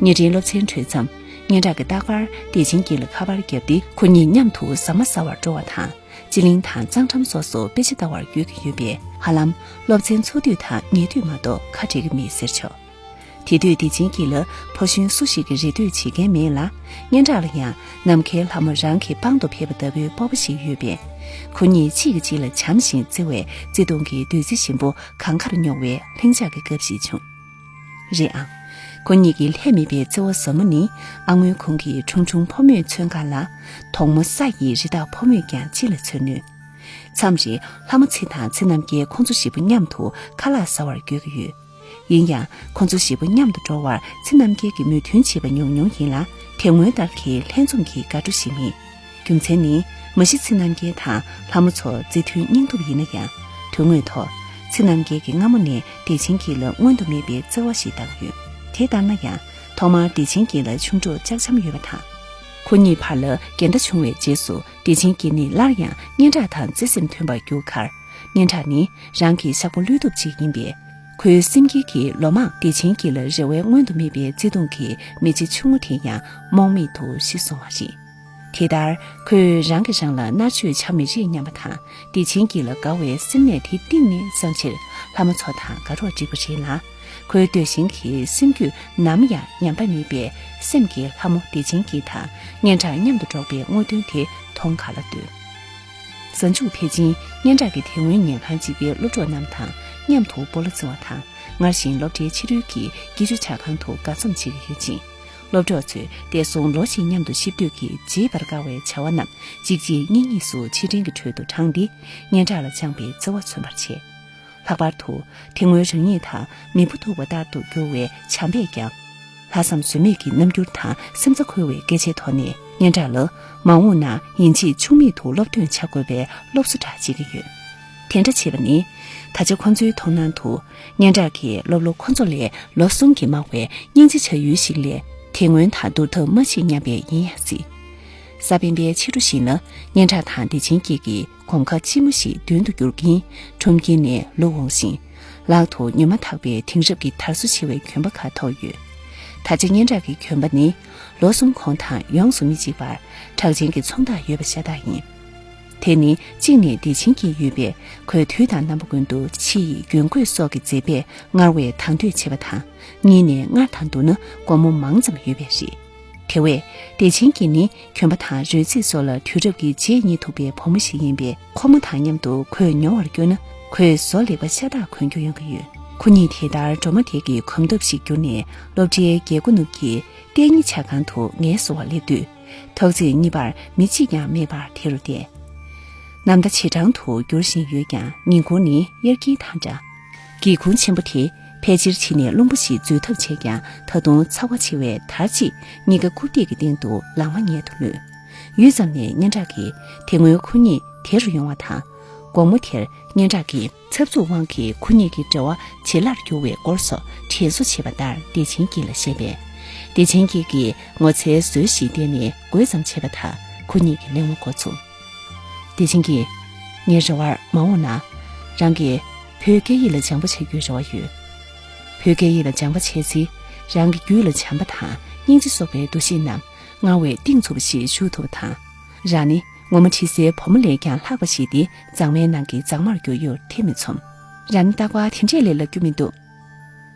ཉེ་འབྲེལ་སློབ་ཚན་གྲོལ་མཚམས། སྙན་གྲགས་ཀྱིས་རྟག་པར་བདེ་ཆེན་སྐྱིད་ལ་ཁ་པར་བརྒྱབ་སྟེ། ཁོ་གཉིས་མཉམ་དུ་ཟ་མ་ཟ་བར་འགྲོ་བ་དང་། སྤྱི་གླིང་དང་གཙང་འགྲམ་སོགས་སུ་དཔེ་ཆ་ལྟ་བར་འགྱོད་ཀྱི་ཡོད་པས། ཧ་ལམ་སློབ་ཚན་ཚོགས་དུས་དང་ཉལ་དུས་མ་གཏོགས་ཁ་བྲལ་གྱི་མེད་ཟེར་ཆོག། དེ་དུས་བདེ་ཆེན་སྐྱིད་ལ་ཕོ་གཞོན་སུ་ཞིག་གིས་རེ་ལྟོས་བྱེད་མཁན་མེད་ལ། སྙན་གྲགས་ལ་ཡང་ནམ་མཁའི་ལྷ་མོ་རང་གི་པང་དུ་ཕེབས་པ་ལྟ་བུའི་སྤོབས་པ་ཞིག་ཡོད་པས། ཁོ་གཉིས་གཅིག་གིས་གཅིག་ལ་བྱམས་ཤིང་བརྩེ་བའི་བརྩེ་དུང་གི་བདུད་རྩི་ཞིམ་པོ་གང་གར་མྱོང་བའི་ལྷིང་འཇགས་ཀྱི་སྐབས་ཤིག་བྱུང་། རེད་ཨང་། ཁོ་གཉིས་ཀྱི་ལྷད་མེད་པའི་བརྩེ་བ་ཟབ་མོ་ནི། ཨ་སྔོན་ཁོང་གི་ཁྲུང་ཁྲུང་ཕོ་མོས་མཚོན་ཁ་ལ། དོག་མོ་ས་ཡི་རི་དྭགས་ཕོ་མོས་ཀྱང་ཅི་ལ་མཚོན་ནུས། མཚམས་རེ་ལྷ་མོ་ཚེ་དང་ཚེ་རྣམ་རྒྱལ་ཁོང་ཚོ་བཞི་པོ་མཉམ་དུ་ཁ་ལག་ཟ་བར་འགྱོད་ཀྱི་ཡོད། ཡིན་ཡང་ཁོ་ཚོ་བཞི་པོ་མཉམ་དུ་འགྲོ་བར་ཚེ་རྣམ་རྒྱལ་གྱིས་མོས་མཐུན་བྱེད་པ་ཉུང་ཉུང་ཡིན་ལ། དེ་སྔོན་ལྟར་གྱི་ལྷན་འཛོམས་ཀྱི་དགའ་སྤྲོ་ཞིག་མེད། རྒྱུ་མཚན་ནི། མ་གཞི་ཚེ་རྣམ་རྒྱལ་དང་ལྷ་མོ་ཚོ་མཛའ་མཐུན་སྙིང་སྟོབས་ཡིན་ན་ཡང་། དོན་དངོས་ཐོག་ཚེ་རྣམ་རྒྱལ་གྱིས་སྔ་མོ་ནས་བདེ་ཆེན་སྐྱིད་ལ་སྔོན་དུ་མེད་པའི་བརྩེ་བ་ཞིག་བཏང་ཡོད། དེ་ལྟར་ན་ཡང་། ཐོག་མར་བདེ་ཆེན་སྐྱིད་ལ་ཆུང་གྲོགས་ལྕགས་འཆམ་ཡོད་པ་དང་། ཁོ་གཉིས་བར་ལ་འགལ་ཟླ་བྱུང་བའི་རྗེས་སུ། བདེ་ཆེན་སྐྱིད་ནི་སླར་ཡང་སྙན་གྲགས་དང་བརྩེ་སེམས་ཐོན་པར་གྱུར་ཁར། སྙན་གྲགས་ནི་རང་གི་ཤག་པོ་བློས་གཏུབ་ཅིག་ཡིན་པས། ཁོའི་སེམས་རྒྱུད་ཀྱི་ལོ་མང་བདེ་ཆེན་སྐྱིད་ལ་རེ་བའི་སྔོན་དུ་མེད་པའི་བརྩེ་དུང་གི་མེ་ལྕེ་ཆུང་ངུ་དེ་ཡང་རྨོངས་མེད་དུ་ཤི་སོང་བ་རེད། དེ་ལྟར་ཁོས་རང་གིས་རང་ལ་མནར་གཅོད་བྱ་མི་རིགས་སྙམ་པ་དང་། བདེ་ཆེན་སྐྱིད་ལ་དགའ་བའི་སེམས་ནད་དེ་གཏིང་ནས་སངས་ཕྱིར་ལྷ་མོ་ཚོ་དང་དགའ་རོགས་བསྒྲིགས་པ་རེད་ལ། ཁོའི་ལྟོས་ཤིང་གི་སེམས་རྒྱུད་ནམ་ཡང་ཉམས་པ་མེད་པས། སེམས་ཀྱི་ལྷ་མོ་བདེ་ཆེན་སྐྱིད་དང་སྙན་གྲགས་མཉམ་དུ་འགྲོགས་པའི་དངོས་དོན་དེ་མཐོང་ག་ལ་འདོད། གཟའ་མཇུག་ཕལ་ཆེར་སྙན་གྲགས་ཀྱི་དེ་སྔོན་ཉལ་ཁང་གཅིག་པའི་སློབ་གྲོགས་རྣམས་དང་མཉམ་དུ་སྤོ་ལོ་རྩེ་བ་དང་། སྔར་བཞིན་སློབ་གྲྭའི་ཕྱི་རོལ་གྱི་སྐྱིད་ཆུ་ཇ་ཁང་དུ་དགའ་འཛོམས་བྱེད་ཀྱི་ཡོད་ཅིང་། སློབ་གྲོགས་ཚོས་འདས་སོང་ལོ་ཞིག་མཉམ་དུ་གཤིབ་འདོད་ཀྱི་བརྗེད་པར་དཀའ་བའི་བྱ་བ་རྣམས་གཅིག་རྗེས་གཉིས་གཉིས་སུ་ཕྱིར་དྲན་གྱི་ཁྲོད་དུ་དྲངས་ཏེ། སྙན་གྲགས་ལ་བཅངས་པའི་བརྩེ་བ་མཚོན་པར་བྱེད། ལྷག་པར་དུ་དེ་སྔོན་རང་ཉིད་དང་མེ་ཕོ་ཐུག་པ་ལྟར་དུ་གྱུར་བའི་བྱམས་པས་ཀྱང་། ལྷག་བསམ་ཟོལ་མེད་ཀྱི་རྣམ་འགྱུར་དང་སེམས་རྩ་འཁོལ་བའི་སྐད་ཆའི་ཐོག་ནས། སྙན་གྲགས་ལ་མ་འོངས་ན་ཡིན་གཅིག་མཆོག་མེད་དུ་སློབ་སྟོན་བྱ་དགོས་པའི་སློབ་གསོ་འདྲ་བྱེད་ཀྱི་ཡོད། དེ་འདྲ་བྱས་པ་ནི། ད་ཆ་ཁོ་ཚོའི་མཐོང་སྣང་དུ། སྙན་གྲགས་ཀྱིས་སློབ་ལོ་ཁོ་ཚོ་ལས་ལོ་གསུམ་གྱིས་མང་བའི་སྙིང་རྗེ་བྱ་ཡུལ་ཞིག་ལས་དེ་སྔོན་དང་བསྡུར་ཐབས་མ་མཆིས་སྙམ་པས་ཡིན་ཡང་སྲིད། གཟའ་སྤེན་པའི་ཕྱི་དྲོ་ཞིག་ན་སྙན་གྲགས་དང་བདེ་ཆེན་སྐྱིད་ཀྱིས་གོམ་ཁ་ལྕི་མོ་ཞིག་མདུན་དུ་བསྒྱུར་གྱིན་ཁྲོམ་གྱི་ནས་ལུད་འོང་ཞིང་། ལག་ཏུ་ཉོན་མ་ཐག་པའི་དེང་རབས་ཀྱི་དར་སོ་ཆེ་བའི་གྱོན་པ་ཁ་ཐོགས་ཡོད། ད་ཆ་སྙན་གྲགས་ཀྱི་གྱོན་པ་ནི་ལོ་གསུམ་གོང་དང་ཡོངས་སུ་མི་གཅིག་པར་གྲགས་ཅན་གྱི་ཚོང་རྟགས་ཡོད་པ་ཤ་སྟག་ཡིན། དེ་ནི་གཅིག་ནས་བདེ་ཆེན་སྐྱིད་ཡོད་པས་ཁོས་དུས་དང་རྣམ་པ་ཀུན་ཏུ་ཕྱི་ཡི་གྱོན་གོས་སོགས་ཀྱི་མཛེས་པས་སྔར་བས་དང་དོད་བྱེད་པ་དང་། གཉིས་ནས་སྔར་དང་བསྡུར་ན་སྒོར་མོ་མང་ཙམ་ཡོད་པས་རེད། དེ་བས། བདེ་ཆེན་སྐྱིད་ནི་གྱོན་པ་དང་རོལ་རྩེད་སོགས་ལ་དུས་རབས་ཀྱི་རྗེས་སྙེག་ཐུབ་པའི་བུ་མོ་ཞིག་ཡིན་པས། ཁོ་མོ་དང་མཉམ་དུ་གོས་ཉོ་བར་བསྐྱོད་ན། གོས་བཟོ་ལེགས་པ་ཤ་སྟག་གོན་རྒྱུ་ཡོང་གི་ཡོད། ཁོ་གཉིས་དེ་ལྟར་སྒྲོལ་མ་དེ་གི་གོམ་སྟབས་ཤིག་བསྒྱུར་ནས་སློབ་གྲྭའི་རྒྱལ་སྒོ་ནུབ་ཀྱི་ལྟེ་གཉིས་ཆ་སྒང་དུ་ངལ་གསོ་བར་སླེབས་དུས། ཐོག་བརྩེགས་གཉིས་པར་མི་གཅིག་ཀྱང་མེད་པར་དེ་རུ་བསྡད། ནམ་ཟླ་བྱེ་གྲང་དུ་འགྱུར་བཞིན་ཡོད་ཀྱང་ཉིན་གུང་ནི་དབྱར་དཀྱིལ་དང་འདྲ། སྒེའུ་ཁུང་ཆེན་པོ་དེ་ཕལ་ཆེར་ཕྱི་ནས་རླུང་བུ་ཞིག་འཛུལ་ཐབས་བྱས་ཀྱང་ད་དུང་ཚ་བ་ཆེ་བས་དར་ཅིག་གཉིས་ཀ་རྐུབ་སྟེགས་ཀྱི་སྟེང་དུ་ལངས་མ་ཉན་དུ་ལུས། ཡུད་ཙམ་ནས་སྙན་གྲགས་ཀྱིས་དེ་སྔོན་ཁོ་གཉིས་དེ་རུ་ཡོང་བ་དང་། དགོང་མོ་དེར་སྙན་གྲགས་ཀྱིས་འཚབ་འཚུབ་དབང་གིས་ཁོ་གཉིས་ཀྱི་འབྲེལ་བ་ཇེ་སླར་འགྱུར་བའི་སྐོར་སོགས་དྲན་གསོ་བྱས་པ་ལྟར་བདེ་ཆེན་སྐྱིད་ལ་བཤད་པས། བདེ་ཆེན་སྐྱིད་ཀྱིས་ངོ་ཚའི་ཟོལ་ཞིག་བསྟན་ནས་དགོད་ཙམ་བྱས་པ་དང་ཁོ་གཉིས་ཀྱིས་གླེང་བ་འགོ་ཚུགས། བདེ་ཆེན་གྱིས། ངའི་རེ་བར་མ་འོངས་ན། རང་གིས་བོད་སྐད་ཡིག་ལ་སྦྱང་པ་བྱ་རྒྱུའི་རེ་བ་ཡོད། བོད་སྐད་ཡིག་ལ་སྦྱང་པ་བྱས་ཚེ། རང་གི་རྒྱུད་ལ་བྱམས་པ་དང་སྙིང་རྗེ་སོགས་པའི་འདུ་ཤེས་རྣམས་སྔར་བས་གཏིང་ཚུགས་པ་ཞིག་ཞུགས་ཐུབ་པ་དང་། རང་ནི་ངོ་མ་ཁྲི་སའི་བུ་མོ་ལས་ཀྱང་ལྷག་པ་ཞིག་སྟེ་མཛངས་མའི་ནང་གི་མཛངས་མར་འགྱུར་ཡུལ་ཐེ་མི་ཚོམ། རང་ནི་རྟག་པར་དེ་འདྲས་ལས་ལབ་རྒྱུ་མི་འདུག་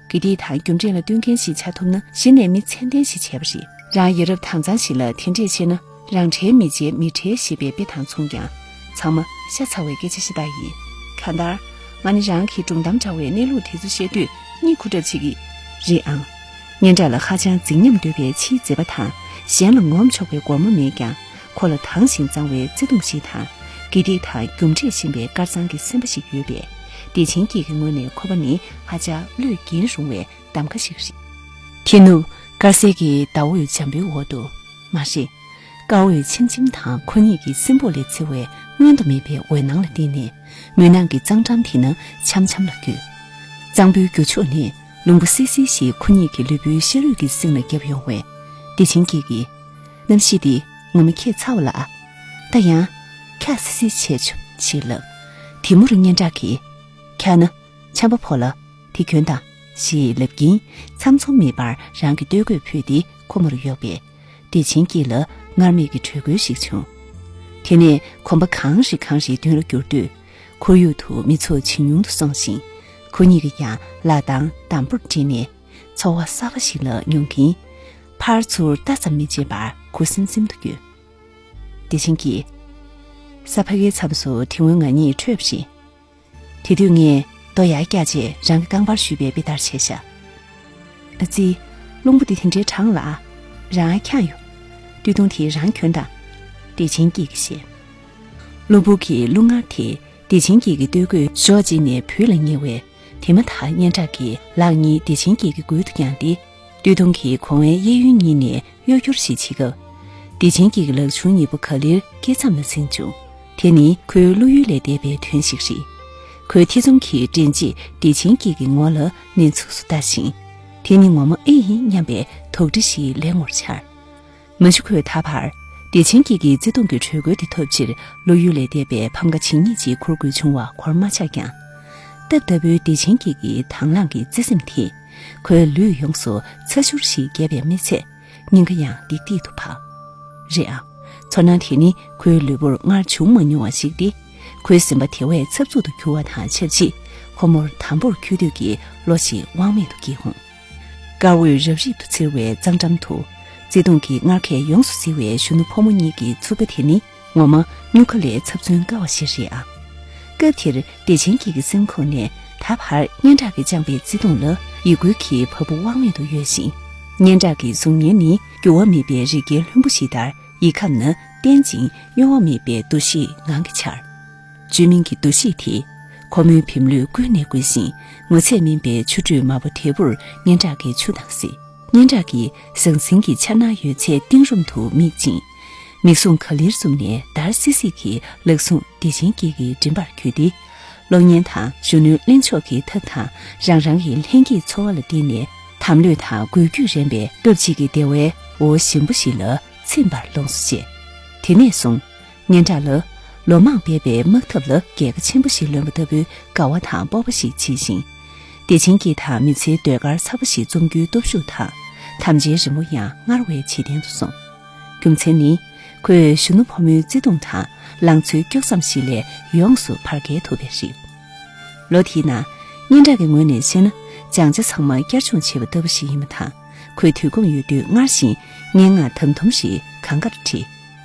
དགེ་སྡིག་དང་རྒྱུ་འབྲས་ལ་བསྟུན་མཁན་ཞིག་ཆགས་ཐུབ་ན་གཞི་ནས་མི་ཚད་ལྡན་ཞིག་བྱས་པ་རེད། རང་ཡ་རབས་དྭངས་གཙང་ཞིག་ལ་དེ་འདྲས་བཤད་ན་རང་གྲལ་མི་བྱེད་མི་གྲལ་ཞེས་པའི་དཔེ་དང་མཚུངས་ཀྱང་། ཚང་མ་ཤ་ཚ་བའི་སྐད་ཆ་ཞིག་ལྟར་ཡིན། གང་ལྟར། ང་ནི་རང་གི་སྒྲུང་གཏམ་འདྲ་བའི་གནས་ལུགས་དེ་ཚོ་བཤད་དུས་གཉིད་ཁུག་གྲབས་བྱེད་ཀྱི་རེད་ཨང་། སྙན་གྲགས་ལ་ཧ་ཅང་རྫིག་ཉམས་དོད་པའི་ཕྱིའི་མཛེས་པ་དང་གཞན་ལ་ངོམ་ཆོག་པའི་སྒོར་མོ་མེད་ཀྱང་། ཁོ་ལ་དྭངས་ཤིང་གཙང་བའི་བརྩེ་དུང་ཞིག་དང་། དགེ་སྡིག་དང་རྒྱུ་འབྲས་ཤེས་པའི་དཀར་གཙང་གི་སེམས་པ་ཞིག་ཡོད་པས། བདེ་ཆེན་སྐྱིད་ཀྱི་ངོས་ནས་ཁོ་པ་ནི་ཧ་ཅང་བློས་འགེལ་རུང་བའི་གདམ་ཁ་ཞིག་རེད། དེ་ནུབ་དཀར་གསལ་གྱི་ཟླ་འོད་འཇམ་པོའི་འོག་ཏུ། མ་རེད། དཀར་འོད་ཆེམ་ཆེམ་དང་ཁོ་གཉིས་ཀྱི་སྲིན་པོ་ལས་འཚེར་བའི་སྔོན་དུ་མེད་པའི་འོད་སྣང་ལ་བརྟེན་ནས་མུན་ནག་གི་གཙང་འགྲམ་དེ་ན་འཆམ་འཆམ་ལ་བརྒྱུས། གཙང་པོའི་རྒྱུ་ཕྱོགས་ནས་རླུང་བུ་སིལ་སིལ་ཞིག་ཁོ་གཉིས་ཀྱི་ལུས་པོའི་ཤ་རུས་ཀྱི་གསེང་ལ་བརྒྱབ་ཡོང་བས། བདེ་ཆེན་སྐྱིད་ཀྱིས། གནམ་གཤིས་འདི་ངོ་མ་ཁྱད་མཚར་བ་ལ་ཨ། ད་ཡང་ཁྱག་སིལ་སིལ་བྱས་བྱུང་ཞེས་ལབ། དེ་མུར་སྙན་གྲགས་ཀྱིས། ཁྱག་ན་ཆམ་པ་ཕོག་ལ་དེ་གྱོན་དང་ཞེས་ལབ་ཀྱིན་ཚམ་ཚོམ་མེད་པར་རང་གི་སྟོད་གོས་ཕུད་དེ་ཁོ་མོར་གཡོགས་པས། བདེ་ཆེན་སྐྱིད་ལ་སྔར་མེད་ཀྱི་དྲོད་ཁོལ་ཞིག་བྱུང་། དེ་ནས་གོམ་པ་གང་རེ་གང་རེ་མདུན་ལ་བསྒྱུར་དུས། ཁོར་ཡུག་ཏུ་མི་ཚོགས་ཇེ་ཉུང་དུ་སོང་ཞིང་། ཁོ་གཉིས་ཀྱིས་ཀྱང་ལག་གདང་དམ་པོར་སྦྲེལ་ནས་ཚོར་བ་གསར་པ་ཞིག་ལ་མྱོང་གིན། ཕར་ཚུར་ལྟ་ཙམ་མི་བྱེད་པར་ཁུ་སིམ་སིམ་དུ་བསྐྱོད། བདེ་ཆེན་གྱིས། ས་ཕ་གིའི་མཚམས་སུ་དེ་སྔོན་ང་གཉིས་འཕྲད་པ་རེད། དེ་དུས་ངས་རྡོ་ཡར་བཀྱགས་རྗེས་རང་གི་རྐང་པར་གཞུས་པའི་དཔེ་ལྟར་བྱས་ཤག་ཨ་ཙི། རླུང་བུ་འདི་དེ་འདྲའི་གྲང་ལ། རང་ཨ་འཁྱག་ཡོང་། སྟོད་ཐུང་དེ་རང་གྱོན་དང་། བདེ་ཆེན་སྐྱིད་ཀྱིས་བཤད། གློ་བུར་གྱི་རླུང་ངར་དེས་བདེ་ཆེན་སྐྱིད་ཀྱི་སྟོད་གོས་གཞོགས་གཅིག་ནས་བུད་ལ་ཉེ་བས། དེ་མ་ཐག་སྙན་གྲགས་ཀྱིས་ལག་གཉིས་བདེ་ཆེན་སྐྱིད་ཀྱི་མགུལ་དུ་བརྒྱངས་ཏེ། སྟོད་ཐུང་གིས་གོང་བའི་གཡས་གཡོན་གཉིས་ནས་གཡོ་སྒྱུར་ཞིག་བྱེད་སྐབས། བདེ་ཆེན་སྐྱིད་ཀྱི་ལག་ཆུང་གཉིས་པོ་ག་ལེར་སྐེ་མཚམས་ལ་འཛིངས་བྱུང་། དེ་ནི་ཁོའི་བློ་ཡུལ་ལས་འདས་པའི་དོན་ཞིག་རེད། ཁོས་ཐེ་ཚོམ་གྱིས་དྲན་རྗེས་བདེ་ཆེན་སྐྱིད་ཀྱི་ངོ་ལ་ནེམ་ཚུགས་སུ་ལྟ་ཞིང་། དེ་ནི་ངོ་མ་ཨེ་ཡིན་སྙམ་པའི་དོགས་འདྲི་ཞིག་ལན་ངོར་འཆར། མ་གཞི་ཁོས་ད་བར་བདེ་ཆེན་སྐྱིད་ཀྱི་བརྩེ་དུང་གི་དྲོད་ཁོལ་དེ་ཐོབ་ཕྱིར་བློ་ཡུལ་ལས་འདས་པའི་ཕམ་ཁ་ཇི་སྙེད་ཅིག་འཁུར་དགོས་བྱུང་བ་གོར་མ་ཆག་ཀྱང་། སྟབས་ལྟ་བུའི་བདེ་ཆེན་སྐྱིད་ཀྱི་དང་བླངས་ཀྱི་བརྩེ་སེམས་དེས་ཁོའི་ལུས་ཡོངས་སུ་ཚ་ཤུར་ཞིག་བརྒྱབ་པས་མི་ཚད། སྙིང་ག་ཡང་ལྡིག་ལྡིག་ཏུ་བབས། རེད་ཨང་། ཚོར་སྣང་དེ་ནི་ཁོའི་ལུས་པོར་སྔར་བྱུང་མ་མྱོང་བ་ཞིག་སྟེ། ཁོའི་སེམས་པ་དེ་བས་འཚབ་འཚུབ་ཏུ་གྱུར་བ་དང་ཆབས་ཅིག་ཁོ་མོར་དམ་པོར་འཁྱུད་འདོད་ཀྱི་བློ་ཞིག་དབང་མེད་དུ་སྐྱེས་འོང་། དཀར་འོད་རབ་རིབ་ཏུ་འཚེར་བའི་གཙང་འགྲམ་དུ། བརྩེ་དུང་གི་མངར་ཁས་ཡོངས་སུ་བསིལ་བའི་གཞོན་ནུ་ཕོ་མོ་གཉིས་ཀྱི་ཚུགས་ཀ་དེ་ནི། ངོ་མ་སྨྱུག་ཁ་ལས་ཚབ་མཚོན་དཀའ་བ་ཞིག་རེད་ཨང་། སྐབས་དེར་བདེ་ཆེན་སྐྱིད་ཀྱི་སེམས་ཁོང་ནས་ད་བར་སྙན་གྲགས་ཀྱིས་བཅངས་པའི་བརྩེ་དུང་ལ་ཡིད་འགུལ་གྱི་བ་སྤུ་དབང་མེད་དུ་གཡོས་ཤིང་། སྙན་གྲགས་ཀྱི་གཟུགས་བརྙན་ནི་འགྱུར་བ་མེད་པའི་རི་རྒྱལ་ལྷུན་པོ་ཞིག་ལྟར་ཡིད་ཁམས་ན་བརྟན་ཅིང་གཡོ་བ་མེད་པའི་འདུ་ཤེས་ངང་གིས་འཆར། བཅོས་མིན་གྱི་འདུ་ཤེས་དེས་ཁོ་མོའི་བེམ་ལུས་ཀུན་ནས་བསྐུལ་ཞིང་ངོ་ཚས་མིན་པའི་ཆུ་དྲོད་དམར་པོ་དལ་བུར་སྙན་གྲགས་ཀྱི་ཆུ་དང་བསྲེས། སྙན་གྲགས་ཀྱིས་ཟང་ཟིང་གི་འཆར་སྣང་ཡོད་ཚད་གཏིང་རུམ་དུ་དམིགས་ཅིང་ མིག་ཟུང་ག་ལེར་བཙུམས་ནས་འདར་སིག་སིག་གིས་ལག་ཟུང་བདེ་ཆེན་སྐྱིད་ཀྱི་མགྲིན་པར་འཁྱུད་དེ། གློག་བརྙན་དང་གཞོན་ནུའི་གླེང་ཕྱོགས་ཀྱི་ཐབས་དང་རང་རང་གི་ལྷན་སྐྱེས་འཚོ་བ་ལ་བརྟེན་ནས་དམ་ལྷོད་དང་འགུལ་སྐྱོད་རན་པའི་སྟོབས་གཅིག་གི་བདེ་བའི་འོ་ཞིམ་པོ་ཞིག་ལ་ཚིམ་པར་ལོངས་སུ་སྤྱད། དེ་ནས་བཟུང་། སྙན་གྲགས་ལ་ལོ་མང་སྤེལ་བའི་དམག་འཐབ་ལ་རྒྱལ་ཁ་ཆེན་པོ་ཞིག་ལོན་པ་ལྟ་བུའི་དགའ་བ་དང་སྤོབས་པ་ཞིག་བྱེད་ཅིང་། བདེ་ཆེན་སྐྱིད་དང་མི་ཚེའི་ཟློས་གར་ཚ་པོ་ཞིག་རྩོམ་རྒྱུའི་སྟོབས་ཤུགས་དང་དམ་བཅའི་རི་མོ་ཡང་སྔར་བས་ཇེ་བརྟན་དུ་སོང་། རྒྱུ་མཚན་ནི། ཁོས་གཞོན་ནུ་ཕོ་མོའི་བརྩེ་དུང་དང་ལང་ཚོའི་དཀྱོག་མཚམས་ཤིག་ལས་ཡོངས་སུ་བར་བརྒལ་ཐུབ་པས་རེད། ལོ་དེའི་ནང་སྙན་གྲགས་ཀྱི་ངོས་ནས་བཤད་ན། སྦྱང་བྱ་ཚང་མ་བསྐྱར་སྦྱོང་བྱས་པ་ལྟ་བུ་ཞིག་ཡིན་པ་དང་། ཁོས་དུས་ཁོམ་ཡོད་དུས་སྔར་བཞིན་སྙན་ངག་དམ་དུམ་ཞིག་གང་དགར་བྲིས།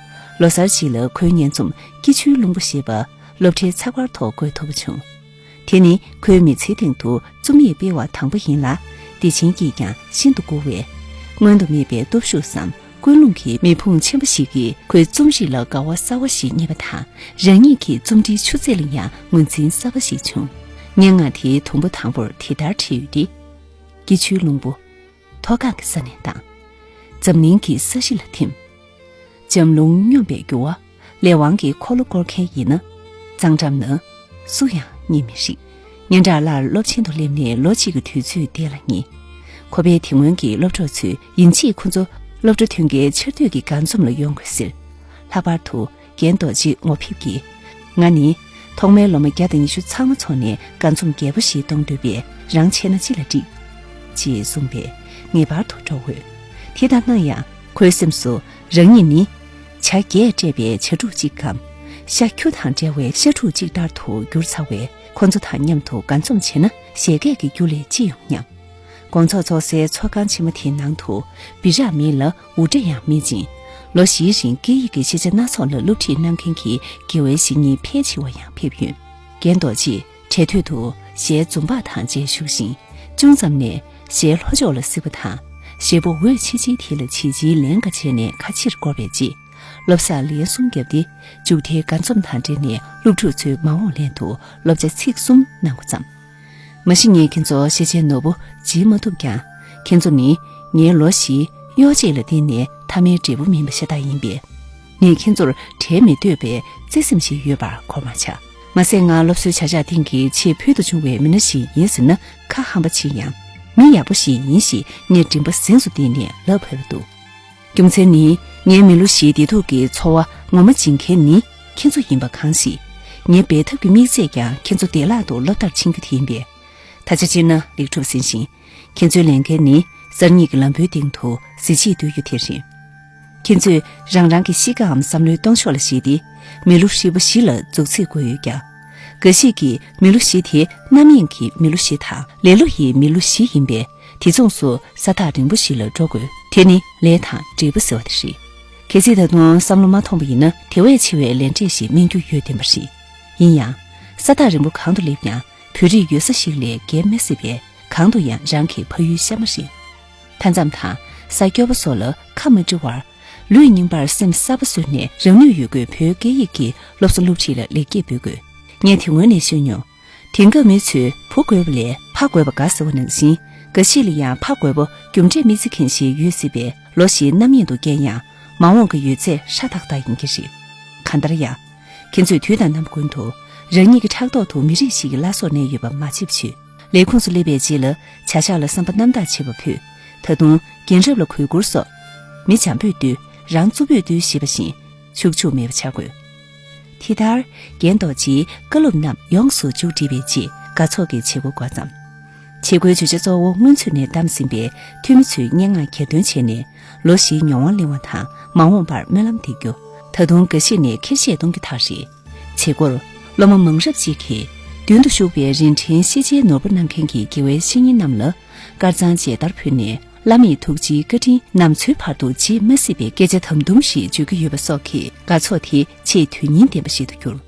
ལོ་གསར་ཞིག་ལ་ཁོའི་སྙན་རྩོམ་སྐྱིད་ཆུའི་ལུང་པ་ཞེས་པ་སློབ་གྲྭའི་ཚགས་པར་ཐོག་འགོད་ཐུབ་པ་བྱུང་། དེ་ནི་ཁོའི་མི་ཚེའི་སྟེང་དུ་རྩོམ་ཡིག་སྤེལ་བ་དང་པོ་ཡིན་ལ། བདེ་ཆེན་སྐྱིད་ཀྱང་ཤིན་ཏུ་མགུ་བའི་སྔོན་དུ་མེད་པའི་སྟོབས་ཤུགས་སམ་ཀུན་སློང་གི་མེ་ཕུང་ཆེན་པོ་ཞིག་གིས་ཁོའི་རྩོམ་རིག་ལ་དགའ་བ་གསར་བ་ཞིག་རྙེད་པ་དང་། རང་ཉིད་ཀྱི་རྩོམ་འབྲིའི་ཆུ་ཚད་ལ་ཡང་ངོས་འཛིན་གསར་པ་ཞིག་བྱུང་། སྙན་ངག་དེའི་དུམ་བུ་དང་པོར་དེ་ལྟར་བྲིས་ཡོད་དེ། སྐྱིད་ཆུའི་ལུང་པོ། མཐོ་སྒང་གི་ས་ནས་ལྡང་། འཛམ་གླིང་གི་ས་གཞི་ལ་ཐིམ། འཇམ་རླུང་སྙོམས་པའི་རྒྱུ་བ། ལས་དབང་གི་འཁོར་ལོ་བསྐོར་མཁན་ཡིན་ན། གཙང་འགྲམ་ན། སུ་ཡང་རྙེད་མི་རིགས། སྙན་གྲགས་སླར་སློབ་ཆེན་དུ་སླེབས་ནས་ལོ་གཅིག་གི་དུས་ཚོད་དེ་ལ་ཉེ། ཁོ་པའི་དེ་སྔོན་གྱི་སློབ་གྲོགས་ཚོས་ཡིན་གཅིག་ཁོ་ཚོ་སློབ་གྲྭ་ཐོན་སྐྱེད་ཆར་དུས་ཀྱི་དགའ་འཛོམས་ལ་ཡོང་དགོས་ཟེར། ལྷག་པར་དུ་རྒན་རྡོ་རྗེས་ངོ་ཕེབས་ཀྱིས། ང་ནི་ཐོག་མའི་སློབ་མ་བརྒྱ་དང་ཉི་ཤུ་ཚང་མ་ཚོགས་ནས་དགའ་འཛོམས་རྒྱས་པོ་ཞིག་གཏོང་འདོད་པས། རང་བྱས་ན་ཅི་ལ་འགྲིག་ཅེས་གསུངས་པས་ངེས་པར་དུ་འགྲོ་འོས། དེ་ལྟར་ན་ཡང་ཁོའི་སེམས་སུ་རང་ཉིད་ནི་བྱ་རྒྱས་སྤྲས་པའི་བྱ་ཕྲུག་ཅིག་གམ། ཤ་ཁྱུ་དང་བྲལ་བའི་ཤ་ཕྲུག་ཅིག་ལྟར་དུ་གྱུར་ཚར་བས། ཁོ་ཚོ་དང་མཉམ་དུ་དགའ་འཛོམས་བྱས་ན་བཞད་གད་ཀྱི་རྒྱུ་ལས་ཅི་ཡོང་སྙམ། དགོང་ཚོགས་ཚོགས་སའི་ཚོགས་ཁང་ཆེན་མོ་དེའི་ནང་དུ་སྦི་རག་མེད་ལ་འུར་སྒྲ་ཡང་མེད་ཅིང་། ལོ་བཞིའི་རིང་སྐད་ཡིག་གི་ཤེས་བྱ་སྣ་ཚོགས་ལ་སློབ་ཁྲིད་གནང་མཁན་གྱི་དགེ་བའི་བཤེས་གཉེན་ཕལ་ཆེ་བ་ཡང་ཕེབས་ཡོད། རྒན་རྡོ་རྗེས་གྲལ་མཐུད་དུ་གཞས་འཛུམ་བག་དང་བཅས་ཞུགས་ཤིང་། ཅུང་ཙམ་ནས་གཞས་ལྷོ་ཕྱོགས་ལ་གཟིགས་པ་དང་། གཞས་པོ་འོད་ཆི་ཆིའི་དེ་ལ་བྱིལ་བྱིལ་ལན་འགའ་བྱས་ནས་ཁ་ཕྱིར་བསྐོར་བའི་རྗེས། བློ་བཟང་ལན་གསུམ་བརྒྱབ་སྟེ། མཇུག་མཐའི་དགའ་འཛོམས་དང་འབྲེལ་ནས་སློབ་ཕྲུག་ཚོའི་མ་འོངས་ལན་དུ་བསླབ་བྱ་ཚིག་གསུམ་གནང་འགོ་བརྩམས། མ་གཞི་ངས་ཁྱེད་ཚོ་ཤེས་བྱའི་ནོར་བུ་བྱིན་མ་ཐུབ་ཀྱང་། ཁྱེད་ཚོ་ནི་ངའི་ལོ་བཞིའི་གཡོ་གཅིག་ལ་བརྟེན་ནས་མཐའ་མའི་འབྲས་བུ་སྨིན་པ་ཤ་སྟག་ཡིན་པས། ངས་ཁྱེད་ཚོར་བྲལ་མི་འདོད་པའི་བརྩེ་སེམས་ཤིག་ཡོད་པར་གོར་མ་ཆག། མ་ཟད་ང་སློབ་གསོའི་བྱ་གཞག་སྟེང་གི་ཆེས་ཕུལ་དུ་བྱུང་བའི་མི་སྣ་ཞིག་ཡིན་ཟེར་ན་ཁ་ཧམ་པ་ཅིག་ཡང་། མི་ཡག་པོ་ཞིག་ཡིན་ཞེས་ངས་མགྲིན་པ་གཟེངས་སུ་བསྟན་ནས་ལབ་ཕོད་པ་འདུག། རྒྱུ་མཚན་ནི། ངའི་མི་ལོ་བཞིའི་བདེ་སྡུག་གི་ཚོར་བ་ངོ་མ་འབྱིན་མཁན་ནི་ཁྱེད་ཚོ་ཡིན་པ་གང་ཞིག། ངའི་འབད་འཐབ་ཀྱི་དམིགས་ཚད་ཀྱང་ཁྱེད་ཚོ་བདེ་བླག་ཏུ་སློབ་མཐར་ཕྱིན་རྒྱུ་དེ་ཡིན་པས། ད་ཆ་སྤྱིར་ན་ལེགས་གྲུབ་ཟིན་ཞིང་། ཁྱེད་ཚོའི་ལས་འགན་ནི་གསར་རྙེད་ཀྱི་ལམ་བུའི་སྟེང་དུ་གཟི་བརྗིད་བསྡུ་རྒྱུ་དེ་རེད། ཁྱེད་ཚོས་རང་རང་གི་གཤིས་ཀའམ་བསམ་བློའི་སྟོང་ཕྱོགས་ལ་གཞིགས་ཏེ། མི་ལོ་ཧྲིལ་པོ་བཞི་ལ་འཛུགས་ཚེགས་བགོས་ཡོད་ཀྱང་། འགའ་ཞིག་གིས་མི་ལོ་བཞི་དེ་རྣམ་གཡེང་གི་མི་ལོ་བཞི་དང་ལེ་ལོ་ཡི་མི་ལོ་བཞི་ཡིན་པས། དེ་མཚུངས་སུ་ས་ཐག་རིང་པོ་ཞིག་ལ་འགྲོ་དགོས། དེ་ནི་ལས་དང་འབྲས་བུ་ཟེར་བ་དེ་རེད། གལ་སྲིད་ད་དུང་བསམ་བློ་མ་ཐོངས་པ་ཡིན་ན། དེ་བས་ཆེ་བའི་ལས་འབྲས་ཤིག་སྨིན་རྒྱུ་ཡོད་བདེན་པ་རེད། ཡིན་ཡང་། ས་ཐག་རིང་པོ་གང་དུ་སླེབས་ཀྱང་། བོད་རིགས་ཡོད་ས་ཞིག་ལས་བརྒལ་མི་སྲིད་པས། གང་དུ་ཡང་རང་གི་ཕ་ཡུལ་གཤའ་མ་རེད། མཐའ་མཚམས་དང་ས་སྐྱོ་པོ་སོགས་ལ་ཁ་མ་འབྲི་བར། ལུས་རྙིང་པར་སེམས་གསར་པ་བཟོས་ནས། རང་ནུས་ཡོད་རྒུས་བོད་སྐད་ཡིག་གི་སློབ་གསོ་སློབ་ཁྲིད་ལ་ལེགས་སྐྱེས་འབུལ་དགོས། ངས་དེ་སྔོན་ནས་ཤོད་མྱོང་། དེང་སྐབས་མི་ཚོས་བུ་དགོས་པ་ལས་ཕ་དགོས་པ་དགའ་ཟེར་བ་ནང་བཞིན། འགའ་ཞིག་ལ་ཡང་ཕ་དགོས་པོ་རྒྱུ་འབྲས་མི་རྩི་མཁན་ཞིག་ཡོད་སྲིད་པས། ལོ་བཞིའི་རྣམ་གཡེང་དུ་བསྐྱལ་ཡང་། མ་འོངས་ཀྱི་ཡོད་ཚད་ཧྲ་ཏག་ཏག་ཡིན་གྱི་རེད། གང་ལྟར་ཡང་། ཁྱེད་ཚོས་དུས་དང་རྣམ་པ་ཀུན་ཏུ་རང་ཉིད་ཀྱི་ཕྲག་ཐོག་ཏུ་མི་རིགས་ཤིག་གི་བླ་སྲོག་གནས་ཡོད་པ་མ་བརྗེད་པ་བྱོས། ལས་ཁུངས་སུ་སླེབས་པའི་རྗེས་ལ་བྱ་གཞག་ལ་བསམ་པ་རྣམ་དག་བྱེད་པ་ཕུད། ད་དུང་རྒན་རབས་ལ་གུས་བཀུར་སོགས། མི་འཇམ་པོས་བཏུལ། རང་རྩུབ་པོས་བཏུལ་ཞེས་པ་བཞིན་ཕྱུག་ཕྱུག་མེད་པ་བྱ་དགོས། དེ་ལྟར་རྒན་རྡོ་རྗེའི་བཀའ་སློབ་རྣམས་ཡོངས་སུ་མཇུག་བསྒྲིལ་བའི་རྗེས། དགའ་ཚོགས་ཀྱི་བྱེད་སྒོ་འགོ་བརྩམས། བྱེད་སྒོའི་བརྗོད་བྱ་གཙོ་བོ་སྔོན་ཚུད་ནས་བདམས་ཟིན་པའི་འཐུས་མི་ཚོའི་སྙན་ངག་གྱེར་འདོན་བྱས་ནས། ལོ་བཞིའི་མྱོང་བ་གླེང་བ་དང་། མ་འོངས་པར་སྨོན་ལམ་འདེབས་རྒྱུ། ད་དུང་འགའ་ཞིག་ནས་ཁེར་བཤད་གཏོང་རྒྱུ་དག་རེད། བྱེད་སྒོར་སློབ་མ་མང་རབས་ཅིག་གིས་མདུན་དུ་བཞུགས་པའི་རིན་ཆེན་ཤེས་བྱའི་ནོར་བུ་གནང་མཁན་གྱི་དགེ་བའི་བཤེས་གཉེན་རྣམས་ལ་དཀར་གཙང་མཇལ་དར་ཕུལ་ནས། བླ་མའི་ཐུགས་རྗེའི་བཀའ་དྲིན་ནམ་འཚོའི་བར་དུ་བརྗེད་མ་སྲིད་པའི་སྐད་ཆ་དམ་དུམ་ཞིག་བརྗོད་ཀྱི་ཡོད་པ་སོགས་ཀྱིས་དགའ་ཚོགས་དེ་ཆེས་དོན་སྙིང་ལྡན་པ་ཞིག་ཏུ་གྱུར།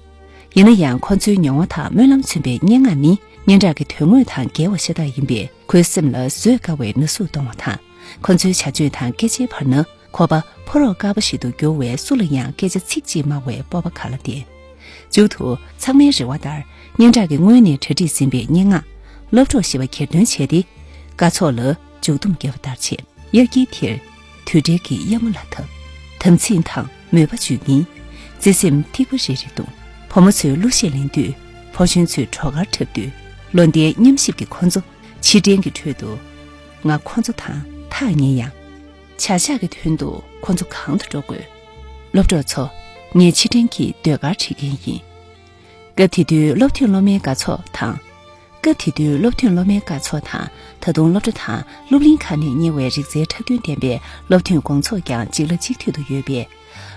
ཡིན་ན་ཡང་ཁོ་ཚོའི་མྱོང་བ་དང་སྨོན་ལམ་མཚོན་པའི་སྙན་ངག་ནི་སྙན་གྲགས་ཀྱི་དོན་དངོས་དང་འགལ་བ་ཤ་སྟག་ཡིན་པས། ཁོའི་སེམས་ལ་བཟོད་དཀའ་བའི་ན་ཟུག་གཏོང་བ་དང་། ཁོ་ཚོའི་བྱ་སྤྱོད་དང་སྐད་ཆའི་བར་ན། ཁོ་པ་ཕོ་རོག་དཀར་པོ་ཞིག་ཏུ་གྱུར་བས། སུ་ལ་ཡང་སྐད་ཆ་ཚིག་གཅིག་སྨྲ་བའི་སྤོབས་པ་ག་ལ་ལྡན། མཇུག་ཏུ་ཚང་མའི་རེ་བ་ལྟར། སྙན་གྲགས་ཀྱི་སྔོན་ནས་གྲ་སྒྲིག་ཟིན་པའི་སྙན་ངག་སློབ་གྲོགས་ཞེས་པ་གྱེར་འདོན་བྱས་ཏེ། དགའ་ཚོགས་ལ་མཇུག་བསྡོམས་བརྒྱབ་པ་ལྟར་བྱས། དབྱར་དགུན་དེར་དུས་དྲན་གྱི་གཡབ་མོ་ལ་བཏབ། དམ་ཚིག་དང་ མོས་པ་བཅུད་ཀྱིན། བརྩེ་སེམས་ཐིགས་པ་རེ་རེ་གཏོང་། བུ་མོ་ཚོས་གླུ་གཞས་ལེན་དུས། ཕོ་གཞོན་ཚོས་བྲོ་གར་འཁྲབ་དུས། བློ་བདེའི་མཉམ་གཤིབ་ཀྱིས་ཁོ་ཚོ་ཕྱིར་དྲན་གྱི་ཁྲོད་དུ་ང་ཁོ་ཚོ་དང་ཐག་ཉེ་ཡང་། བྱ་གཞག་གི་དོན་དུ་ཁོ་ཚོ་གང་དུ་འགྲོ་དགོས། སློབ་གྲོགས་ཚོ། ངས་ཕྱིར་དྲན་གྱི་ཟློས་གར་བྲིས་མཁན་ཡིན། སྐབས་དེ་དུས་སློབ་ཐོན་སློབ་མའི་དགའ་ཚོགས་དང་། སྐབས་དེ་དུས་སློབ་ཐོན་སློབ་མའི་དགའ་ཚོགས་དང་། ད་དུང་སློབ་གྲྭ་དང་སློབ་གླིང་ཁག་ནས་གཉེར་བའི་རིག་རྩལ་འཁྲབ་སྟོན་ལྡན་པའི་སློབ་ཐོན་དགོང་ཚོགས་ཀྱང་གཅིག་ལ་གཅིག་མཐུད་དུ་ཡོད་པས།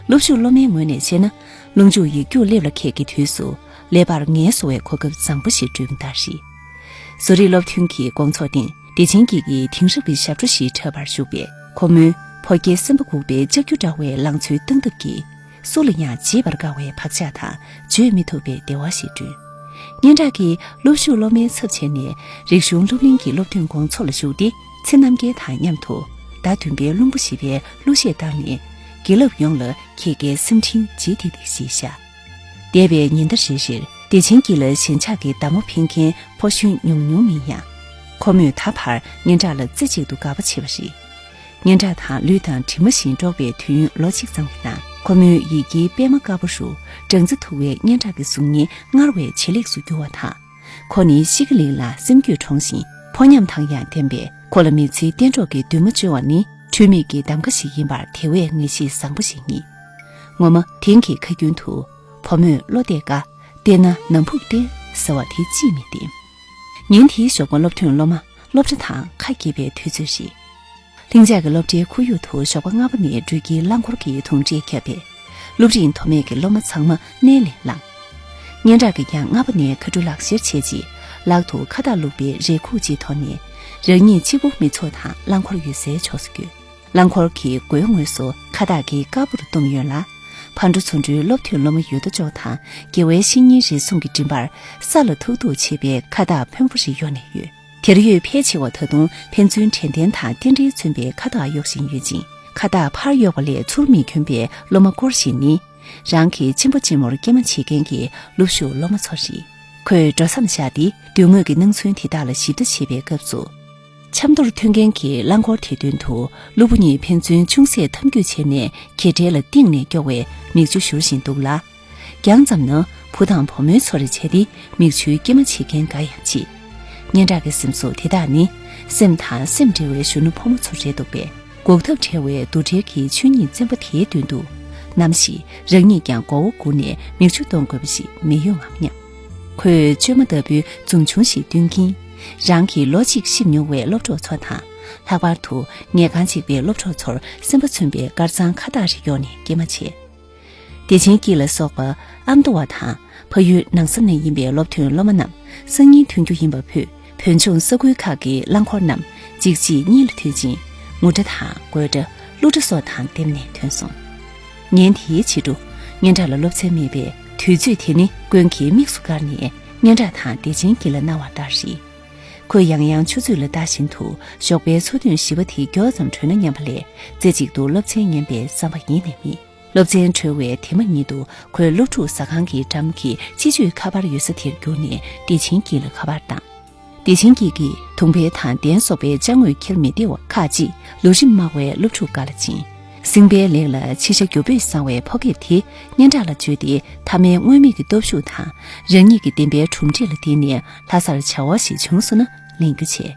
སློབ་ཞུགས་སློབ་མའི་ངོས་ནས་བཤད་ན། རླུང་འཇུག་ཡིག་རྒྱུགས་སླེབས་ལ་ཁད་ཀྱི་དུས་སུ། ཀླད་པར་ངལ་གསོ་བའི་གོ་སྐབས་བཟང་པོ་ཞིག་བསྐྲུན་པ་ལྟར་རེད། བཟོ་རིག་སློབ་ཐོན་གྱི་དགོང་ཚོགས་སྟེང་བདེ་ཆེན་སྐྱིད་ཀྱིས་དེང་རབས་ཀྱི་ཞབས་བྲོ་ཞིག་འཁྲབ་པར་ཞུགས་པས། ཁོ་མོའི་ཕོ་སྐྱེས་སེམས་པ་འགུག་པའི་ལྕགས་ཀྱུ་འདྲ་བའི་ལང་ཚོའི་སྟངས་སྟབས་ཀྱིས། སུ་ལ་ཡང་བརྗེད་པར་དཀའ་བའི་བག་ཆགས་དང་བརྗོད་མི་ཐུབ་པའི་བདེ་བ་ཞིག་བསྐྲུན། སྙན་གྲགས་ཀྱིས་སློབ་ཞུགས་སློབ་མའི་ཚབ་བྱས་ནས་རིག་གཞུང་སློབ་གླིང་གི་སློབ་ཐོན་དགོང་ཚོགས་ལ་ཞུགས་ཏེ། ཚེ་རྣམ་རྒྱལ་དང་མཉམ་དུ་ཟླ་བདུན་པའི་རླུང་བུ་ཞེས་པའི་གླུ་གཞས་བཏང་ནས། དགེ་སློབ་ཡོངས་ལ་ཁྱེད་ཀྱི་སེམས་འཕྲིན་ལྗིད་ཏིག་ཏིག་ཞིག་ཤར། འདས་པའི་ཉིན་ཟླ་རེ་རེར་བདེ་ཆེན་སྐྱིད་ལ་ཞེན་ཆགས་ཀྱི་མདའ་མོ་འཕེན་མཁན་ཕོ་གཞོན་ཉུང་ཉུང་མིན་ཡང་། ཁོ་མོས་ད་བར་སྙན་གྲགས་ལ་རྩེ་གཅིག་ཏུ་དགའ་པོ་བྱེད་པ་རེད། སྙན་གྲགས་དང་ལུས་དང་གྲིབ་མ་བཞིན་འགྲོགས་པའི་དུས་ཡུན་ལོ་གཅིག་ཙམ་གྱི་ནང་། ཁོ་མོའི་ཡི་གེའི་པད་མ་དཀར་པོ་རུ་སྦྲང་རྩི་འཐུ་བའི་སྙན་གྲགས་ཀྱི་གཟུགས་བརྙན་སྔར་བས་ཇེ་ལེགས་སུ་གྱུར་བ་དང་། ཁོ་ནི་ཤི་ཁ་ལིང་ལ་སེམས་རྒྱུད་དྲོངས་ཤིང་ཕོ་ཉམས་དང་ཡང་ལྡན་པས། ཁོ་ལ་མི་ཚེའི་གཏན་གྲོགས་ཀྱི་འདུན་མ་བཅོལ་བ་ནི་འཁྲུལ་མེད་ཀྱི་གདམ་ག་ཞིག་ཡིན་པར་དེ་བས་ངེས་ཤེས་བཟང་པོ་ཞིག་རྙེད། ངོ་མ་དེང་གི་ཁ་རྒྱུན་དུ། བུ་མོས་བློ་གཏད་དཀའ། བལྟས་ན་ནམ་ཕུགས་བལྟས་ཟེར་བ་དེ་ཅིས་མི་བདེན། ཉིན་དེའི་ཞོགས་པ་སློབ་ཐོན་སློབ་མ་སློབ་གྲྭ་དང་ཁ་གྱེས་པའི་དུས་ཚོད་རེད། ལྷིང་འཇགས་ཀྱི་སློབ་གྲྭའི་ཁོར་ཡུག་ཏུ་ཞོགས་པ་སྔ་པོ་ནས་འགྲུལ་སྐྱེལ་རླངས་འཁོར་གྱི་དུང་སྒྲས་ཁྱབ་པས། སློབ་རིམ་དོ་མེད་ཀྱི་སློབ་མ་ཚང་མ་སྣེ་ལེན་བསླངས། སྙན་གྲགས་ཀྱིས་ཀྱང་སྔ་པོ་ནས་ཁ་ཕྲུ་ལག་བཤེར་བྱས་རྗེས། ལག་ཏུ་ཁ་བཏགས་བླུགས་པའི་རས་ཁུག་ཅིག་ཐོགས་ནས། རང་ཉིད་གཅིག་པུ་མི་ཚོགས་དང་རླངས་འཁོར་ཡོད་སའི་ཕྱོགས་སུ་བསྐྱོད། རླངས་འཁོར་གྱི་སྒོའི་ངོས་སུ་ཁ་བཏགས་ཀྱི་དཀར་པོར་བསྡམས་ཡོད་ལ། ཕར་འགྲོ་ཚུར་འགྲོའི་སློབ་ཐོན་སློབ་མ་ཡོད་དོ་ཅོག་དང་དགེ་བའི་བཤེས་གཉེན་རེ་ཟུང་གི་མགྲིན་པར་ས་ལ་ཐུག་ཐུག་བྱེད་པའི་ཁ་བཏགས་ཕོན་པོ་རེ་གཡོགས་ནས་ཡོད། དེར་ཡོད་ཕལ་ཆེ་བ་ད་དུང་ཕན་ཚུན་དྲན་རྟེན་དང་རྟེན་འབྲེལ་མཚོན་པའི་ཁ་བཏགས་གཡོགས་བཞིན་ཡོད་ཅིང་། ཁ་བཏགས་ཕར་གཡོགས་པ་ལས་ཚུར་མི་གྱོན་པའི་སློབ་མ་སྐོར་ཞིག་ནི། རང་གི་གཅེན་པོ་གཅེན་མོར་སྐྱེལ་མ་བྱེད་མཁན་གྱི་སློབ་ཞུགས་སློབ་མ་ཚོ་རེད། ཁོས་འགྲོ་མཚམས་བཞག་སྟེ་མདུན་ངོས་ཀྱི་སྣང་ཚུལ་དེ་དག་ལ་ཞིབ་ལྟ་བྱེད་པའི་སྐབས་སུ། ཆབ་མདོར་ཐོན་མཁན་གྱི་རླངས་འཁོར་དེ་མདུན་དུ་སློབ་བུ་གཉིས་ཕན་ཚུན་ཅུང་ཟད་འཐམ་འཁྱུད་བྱས་ནས་གྱེས་བྲལ་ལ་གཏིང་ནས་སྐྱོ་བའི་མིག་ཆུ་བཞུར་བཞིན་འདུག་ལ། རྒྱང་ཙམ་ན་བུ་དང་བུ་མོའི་ཚོ་རེ་བྱས་ཏེ་མིག་ཆུའི་སྐྱེལ་མ་བྱེད་མཁན་འགའ་ཡང་མཆིས། སྙན་གྲགས་ཀྱི་སེམས་སུ་དེ་དག་ནི་སེམས་དང་སེམས་འབྲེལ་བའི་གཞོན་ནུ་ཕོ་མོ་ཚོ་རེད་འདུག་པས། འགུག་ཐབས་བྲལ་བའི་དུག་སྦྲེལ་གྱི་ཆོས་ཉིད་བཙན་པོ་དེའི་མདུན་དུ། ནམ་ཞིག་རང་ཉིད་ཀྱང་མགོ་བོ་སྒུར་ནས་མིག་ཆུ་གཏོང་དགོས་པ་ཞིག་མི་ཡོང་ངམ་སྙམ། ཁོས་བཅོས་མ་ལྟ་བུའི་འཛུམ་ཆུང་ཞིག་སྟོན་གྱིན། རང་གིས་ལོ་གཅིག་གཤིབ་མྱོང་བའི་སློབ་གྲོགས་ཚོ་དང་། ལྷག་པར་དུ་ཉལ་ཁང་གཅིག་པའི་སློབ་གྲོགས་ཚོར་སེམས་པ་མཚོན་པའི་དཀར་གཙང་ཁ་བཏགས་རེ་གཡོགས་ནས་སྐྱེལ་མ་བྱས། བདེ་ཆེན་སྐྱིད་ལ་སོགས་པ་ཨ་མདོ་བ་དང་ཕ་ཡུལ་ནང་ས་ནས་ཡིན་པའི་སློབ་ཐོན་སློབ་མ་རྣམས་སང་ཉིན་ཐོན་རྒྱུ་ཡིན་པ་ཕུད། བོད་ལྗོངས་ས་ཁུལ་ཁག་གི་རླངས་འཁོར་རྣམས་གཅིག་རྗེས་གཉིས་ལ་མཐུད་ཅིང་། ངུ་སྒྲ་དང་དགོད་སྒྲ། གླུ་སྒྲ་སོགས་དང་ལྡེམ་ནས་ཐོན་སོང་། ཉིན་དེའི་ཕྱི་དྲོ། སྙན་གྲགས་ལ་སློབ་ཚན་མེད་པས། དུས་ཚོད་དེ་ནི་ཀུན་གྱིས་དམིགས་སུ་བཀར་ནས། སྙན་གྲགས་དང་བདེ་ཆེན་སྐྱིད་ལ་གནང་བ་ལྟར་རེད། ཁོས་ཡང་ཡང་ཆུ་ཚོད་ལ་ལྟ་བཞིན་དུ་ཞོགས་པའི་འཚོ་ཐུན་བཞི་པ་དེ་མགྱོགས་ཙམ་གྲོལ་ན་སྙམ་པ་ལས། རྩེ་གཅིག་ཏུ་སློབ་ཚན་ཉན་པའི་བསམ་པ་ཡེ་ནས་མེད། སློབ་ཚན་གྲོལ་བའི་དེ་མ་ཉིད་དུ་ཁོས་སློབ་ཕྲུག་ཟ་ཁང་གི་འགྲམ་གྱི་སྤྱི་སྤྱོད་ཁ་པར་ཡོད་ས་དེར་རྒྱུགས་ནས་བདེ་ཆེན་སྐྱིད་ལ་ཁ་པར་བཏང་། བདེ་ཆེན་སྐྱིད་ཀྱིས་དུང་ཕན་དང་གདན་སོགས་པའི་ཅ་དངོས་འཁྱེར་མི་བདེ་བ་ཁག་ཅིག་ལུས་རིམ་དམའ་བའི་སློབ་ཕྲུག་འགའ་ལ་བྱིན། སྲིང་བལ་ལེགས་ལ་ཕྱི་ཤ་རྒྱུ་སྤུས་བཟང་བའི་ཕོ་སྐྱེས་དེ་སྙན་གྲགས་ལ་བཅོལ་ཏེ་མཐའ་མའི་མངོན་མེད་ཀྱི་སྟོབས་ཤུགས་དང་རང་ཉིད་ཀྱི་བདེན་པའི་གྲུབ་འབྲས་ལ་བརྟེན་ནས་ལྷ་སར་བྱ་བ་ཞིག་བྱུང་སོང་ན་ལེན་རྒྱུ་བྱས།